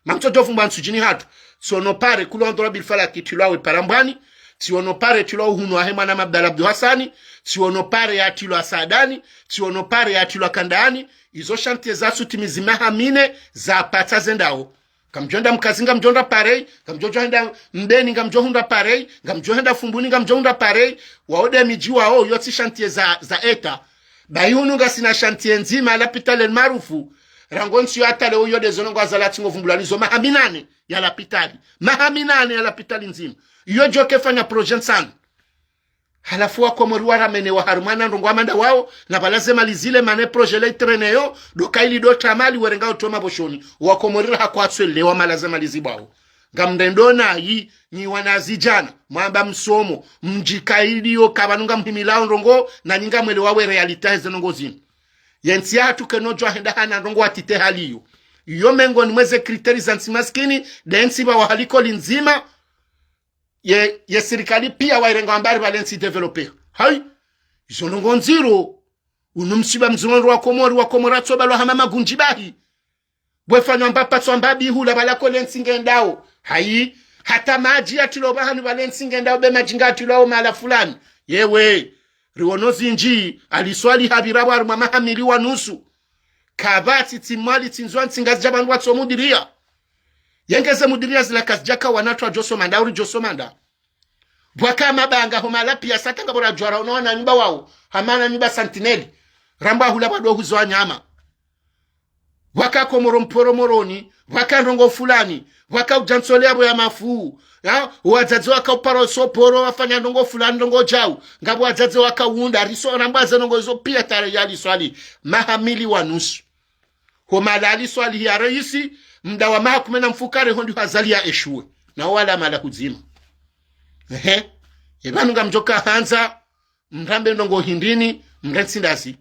Mamtsodjo fumbwa ntsudjini hatru. Tsiono pare kulo ndro Bilfala kitilwa we Parambwani. Tsiono pare tilwa uhunu ahe mwana Mabdala Abdu Hasani. Tsiono pare yatilwa Saadani. Tsiono pare yatilwa Kandani. Izo chantier zasutimizi maha mine zapatsa zendao. Ngamdjo enda Mkazi, ngamdjo enda parei, ngamdjo henda Mbeni, ngamdjo hundra parei, ngamdjo henda Fumbuni, ngamdjo hundra parei, wao nde midji wao, yo tsi chantier za, za État. Bahi hunu ngasina chantier ndzima ya lapitali El Maarouf, rangu ntsi yo hata leo yo nde zo ndrongoo Azali atsi ngovumbulwa nizo maha minane ya lapitali. Maha minane ya lapitali ndzima. Iyo ndjo kefanya projet ntsanu. Halafu wa Komori waramenewa harumwa na ndrongoo amanda wao, na pvala ze mali zile mana projet le itraîner yo, ndo kaili ndo tamali werengao toma boshoni. Wa Komori raha kwatswelewa mala ze mali zibwao. Ngamrendo nayi, nyi wanazidjana, mwamba msomo, mdjikaidi yo kapvanu ngamhimilao ndrongoo, na nyi ngamwelewa we réalité heze ndrongoo zinu. Ye ntsi yahatru kayinodjo henda hana ndrongoo watite hali yo. Iyo mengoni mwa ze critères za ntsi maskini, nde ntsi pvawa hali likoli ndzima, ye, ye sirikali pia wairenga wamba ari pvale ntsi développé. Hayi, izo ndrongoo ndziro, unu msiba mdziro ndro wa Komori, wa Komori atsobalwa hama magundji bahi. Bwe fanywa mba patswa mba bihula pvala kole ntsi ngendao. Hayi, hata madji yatilwa pvahanu pvale ntsi ngendao, be madji ngatilwao mahala fulani. Yewe, riwono zindji, Ali Swalihi hapvira pvo harumwa maha mili wa nusu. Kapvatsi tsi Mwali tsi Ndzuwani tsi Ngazidja pvandru watso mudiria. Yengeze mudiria zila kazidjaka wanatru adjo soma nda, uri djo soma nda. Pvwaka mabanga ho mahala pia sa tanga pvo radjwara ono wana nyumba wao, hama wana nyumba Sentinelle. Rambwa hula pvwa ndo huzo wa nyama. Pvwaka Komoro mporo Moroni, pvwaka ndrongoo fulani, pvwaka udja ntsole yapvo ya mafuu. Ya, wadzadze waka upara usoporo, wafanya ndrongoo fulani, ndrongoo djau. Ngapvo wadzadze waka unda, riso rambwa ze ndrongoo zo pia tarehi ya Ali Swalihi. Maha mili wa nusu. Ho mahala Ali Swalihi ya reisi, mda wa maha kume na mfukare ho ndiho Azali ya échoué. Na wala mahala kudzima. Ehe. Ye pvanu ngamdjo kahandza, mrambe ndrongoo hindrini, mrentsi ndazi.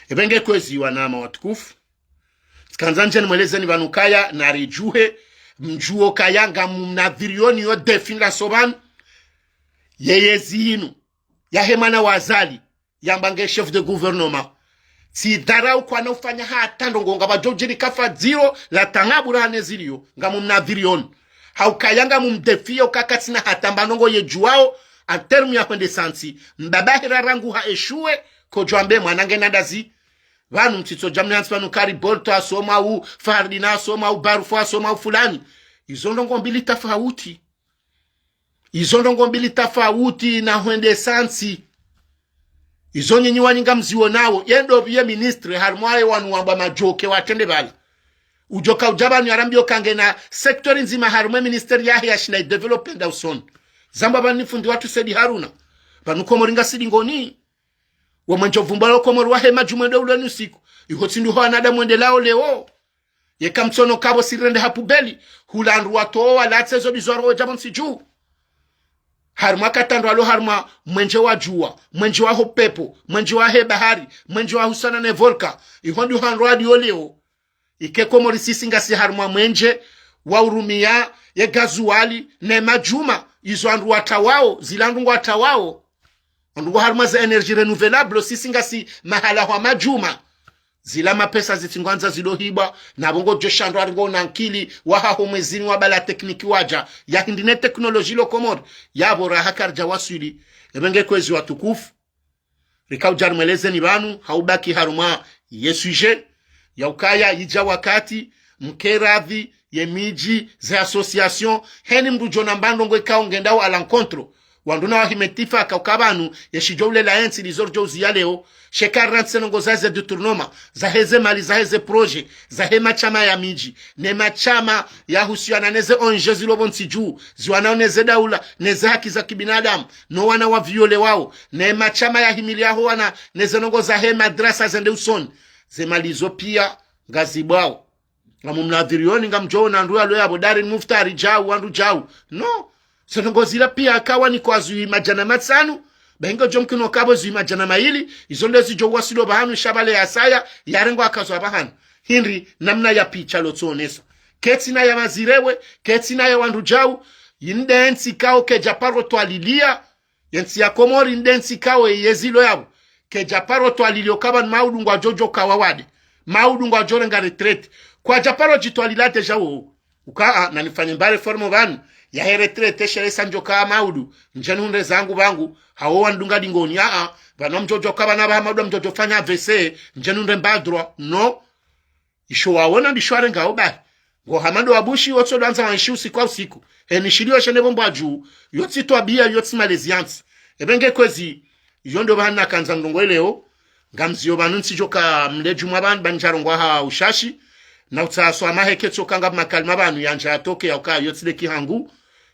Epvenge kwezi wanama watukufu. Kandza ndjeni mwelezeni pvanu kaya, naridjuhe, mdjuwe kaya ngamumnadhiriyoni yo défi ndraso pvanu. Yeyezi yinu, yahe mwana wa Azali, yamba nge chef de gouvernement. Tsi dharau kwana ufanya hata ndrongo, ngapvadjo djiri kafa dziro la tanabu rahane ziliyo, ngamumnadhiriyoni. Haukaya ngamumdéfiyo uka katsina hata mba ndrongo yedjuwao, en terme ya hwendesa ntsi, mbaba hera rangu ha échoué, kodjo wambe mwana nge nandazi. Pvanu mtsitso dja mnantsi pvanu kari Bolto asoma u, Fahardina asoma u, Barufu asoma u fulani. Izo ndrongo mbili tafauti. Izo ndrongo mbili tafauti na hwendesa ntsi. Izo nyinyi wanyu ngamziwonao, yendo pviye ministre, harimwa ye wanu wamba madjoke watrende pvala. Udjoka udja pvanu yarambiyo uka ngena secteur ndzima harimwa ye ministère yahe yashinda idéveloppé nda usoni. Zamba pvanu ni fundi watru Said Haruna. Pvanu Komori ngasi dingoni. Wo mwenje uvumbwa lo Komori wahe madjumwa ndo uloni usiku. Iho tsi ndo ho wanadamu wendelao leo. Yeka mtsono kapvo sirende ha poubelle, hula wandru watowa latse zo bizwaro djapvo ntsi dju. Harimwa katandro alo harimwa mwenje wa djuwa, mwenje wa ho pepvo, mwenje wahe bahari, mwenje wa husana ne volcan. Iho ndi ho wandru waliyo leo. Ike Komori sisi ngasi harimwa mwenje wa urumiya ye gazuwali ne madjuma, izo wandru watawao, zila ndrongo watawao. Ndrongo harimwa ze énergie renouvelable, sisi ngasi mahala hwa madjuma. Zila mapesa zitsingwandza zidohibwa, na pvo ngodjo shandro haringo na nkili, wahaho mwezini wa bala tekniki wadja, ya hindri ne teknoloji lo Komori, yapvo raha karidja waswili. Epvenge kwezi watukufu. Rika udja rimwelezeni pvanu, haubaki harumwa ye sujet, ya ukaya idja wakati, mke radhi, ye midji, ze association, heni mndru djo namba ndrongo ikao ngendao à l'encontre. Wandru na wahime tifa ka uka pvanu, ye shidjo ulela yentsi lizo ridjo uziya leo, sheka rantsi ndrongo za ze détournement, za heze mali, za heze projet, za he mashama ya midji, ne mashama ya husiana ne ze O N G zilo pvo ntsi dju, ziwanao ne ze daula, ne ze haki za kibinadamu, no wana wa violé wao, ne mashama ya himili yaho wana, ne ze ndrongo za he madrasa zende usoni. Ze mali zo pia, ngazibwao. Ngamumnadhiriyoni ngamdjo ona ndru yalo yapvo, Darin Muftari djau, wandru djau. No. Ze ndrongo zila pia akawa ni kwa zwi madjana matsanu, baingo djo mkino kapvo zwi madjana mayili, izo nde zidjo waswili pvahanu sha pvale yasaya, yarengwa akazo pvahanu. Hindri namna ya picha lo tsonesa. Ketsi na ya mazirewe, ketsi na ya wandru djau, inde ntsi kao kedja paro twaliliya, yentsi ya Komori inde ntsi kao yezi lo yapvo. Kedja paro twaliliya uka pvanu maudu ngwadjo djo kawa wade. Maudu ngwadjo renga retraite. Kwadja paro djitwalila déjà wo. Uka a, na nifanye mba réforme pvanu. Ya he retraite shere sa ndjo ka maudu. Ndjeni hundre zangu pvangu. Hawo wandunga dingoni a a. Pvanu mdjo djo ka pvanu pvaha maudu mdjo djo fanya A V C. Ndjeni hundre mba droit. No. Isho waona ndisho warengao bahi. Ngo hama ndo wabushi, wotso ndo wandza wanshi usiku wa usiku. Heni shiliyo shene pvo mbwa dju, yotsi twabiya, yotsi malezi yantsi. Epvenge kwezi, iyo ndo pvahanu nakandza ndrongo ileo, ngamziyo pvanu ntsidjo ka mle djumwa pvanu, pvanu ndjarongwa ha ushashi, na utsaha swamaha eka tsoka nga makalima pvanu yandja yatoke ya uka yotsi leki hangu,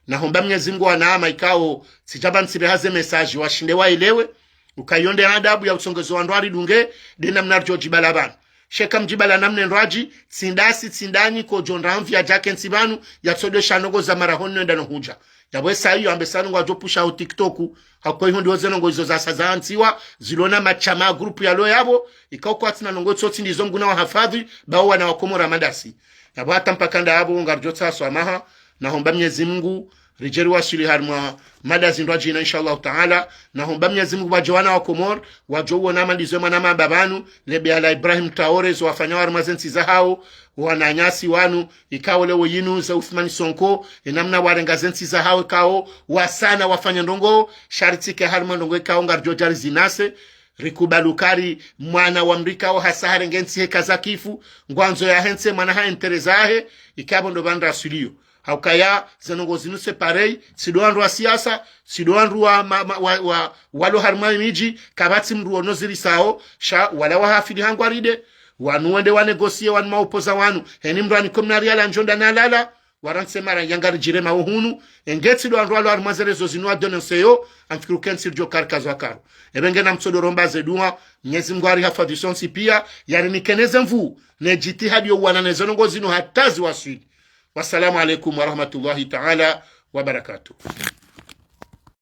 na homba Mnyezi Mngu wa naama ikao, tsidja pvanu tsibe haze message washinde waelewe, uka iyo nde adabu ya utsongezo wandru waridunge, nde namna ridjo djibala pvanu. Sheka mdjibala namna ndrwadji, tsi ndasi, tsi ndanyi, kodjo ndra mvi yadjake ntsi pvanu, yatsodo sha ndrongo za mara honi no enda no hudja. Yapvo esa iyo ambe sa ndrongo wadjo pusha ho TikTok, hako iho ndiho ze ndrongo izo za sa za antsiwa, zilo na mashama groupe yalo yapvo, ikao kwatsina ndrongo tsotsi ndizo Mngu na wahafadhi, bawo wana wa Komori madasi. Yapvo hata mpaka nda yapvo ngaridjo tsaha swamaha, na homba Mnyezi Mngu, ridje riwaswili harimwa mada zindrwadjina, inshallah taala. Na homba Mnyezi Mngu pvwadje wana wa Komori, wadjo uona malizo mwana maba pvanu, lebeya la Ibrahim Traoré, zo wafanya harimwa ze ntsi zahawo, wananyasi wanu, ikao leo yinu ze Ousmane Sonko, enamna warenga ze ntsi zahawo ikao, wasana wafanya ndrongo, sha ritsike harimwa ndrongo ikao ngaridjo dja rizinase, rikubali uka ri mwana wa mdru ikao hasa harenge ntsi he kaza kifu, ngwandzo ya hentsi mwana ha intérêt zahe, ikapvo ndo pvanu raswiliyo. Haukaya, ze ndrongo zinu c'est pareil, tsi ndo wandru wa siasa, tsi ndo wandru wa, ma, ma, wa, wa, walo harimwa imidji, kapvatsi mdru wono zirisao, sha wala wahafili hangwa ride, wanu wende wa négocier, wanu maopoza wanu, heni mdru ani komnari yala ndjo nda nalala, warantsi mara yangaridjire mawo hunu, enge tsi ndo wandru walo harimwa ze réseaux zinu wa dénoncer yo, amfikiri uka ntsi ridjo ka rikazo akaro. Epvenge namtsodo romba ze dua, Mnyezi Mngu arihafadhi sontsi pia, yarinike ne ze nvu, ne djitihadi yo uwana ne ze ndrongo zinu hata ziwaswili. Wassalamu alaikum warahmatullahi taala wabarakatuh.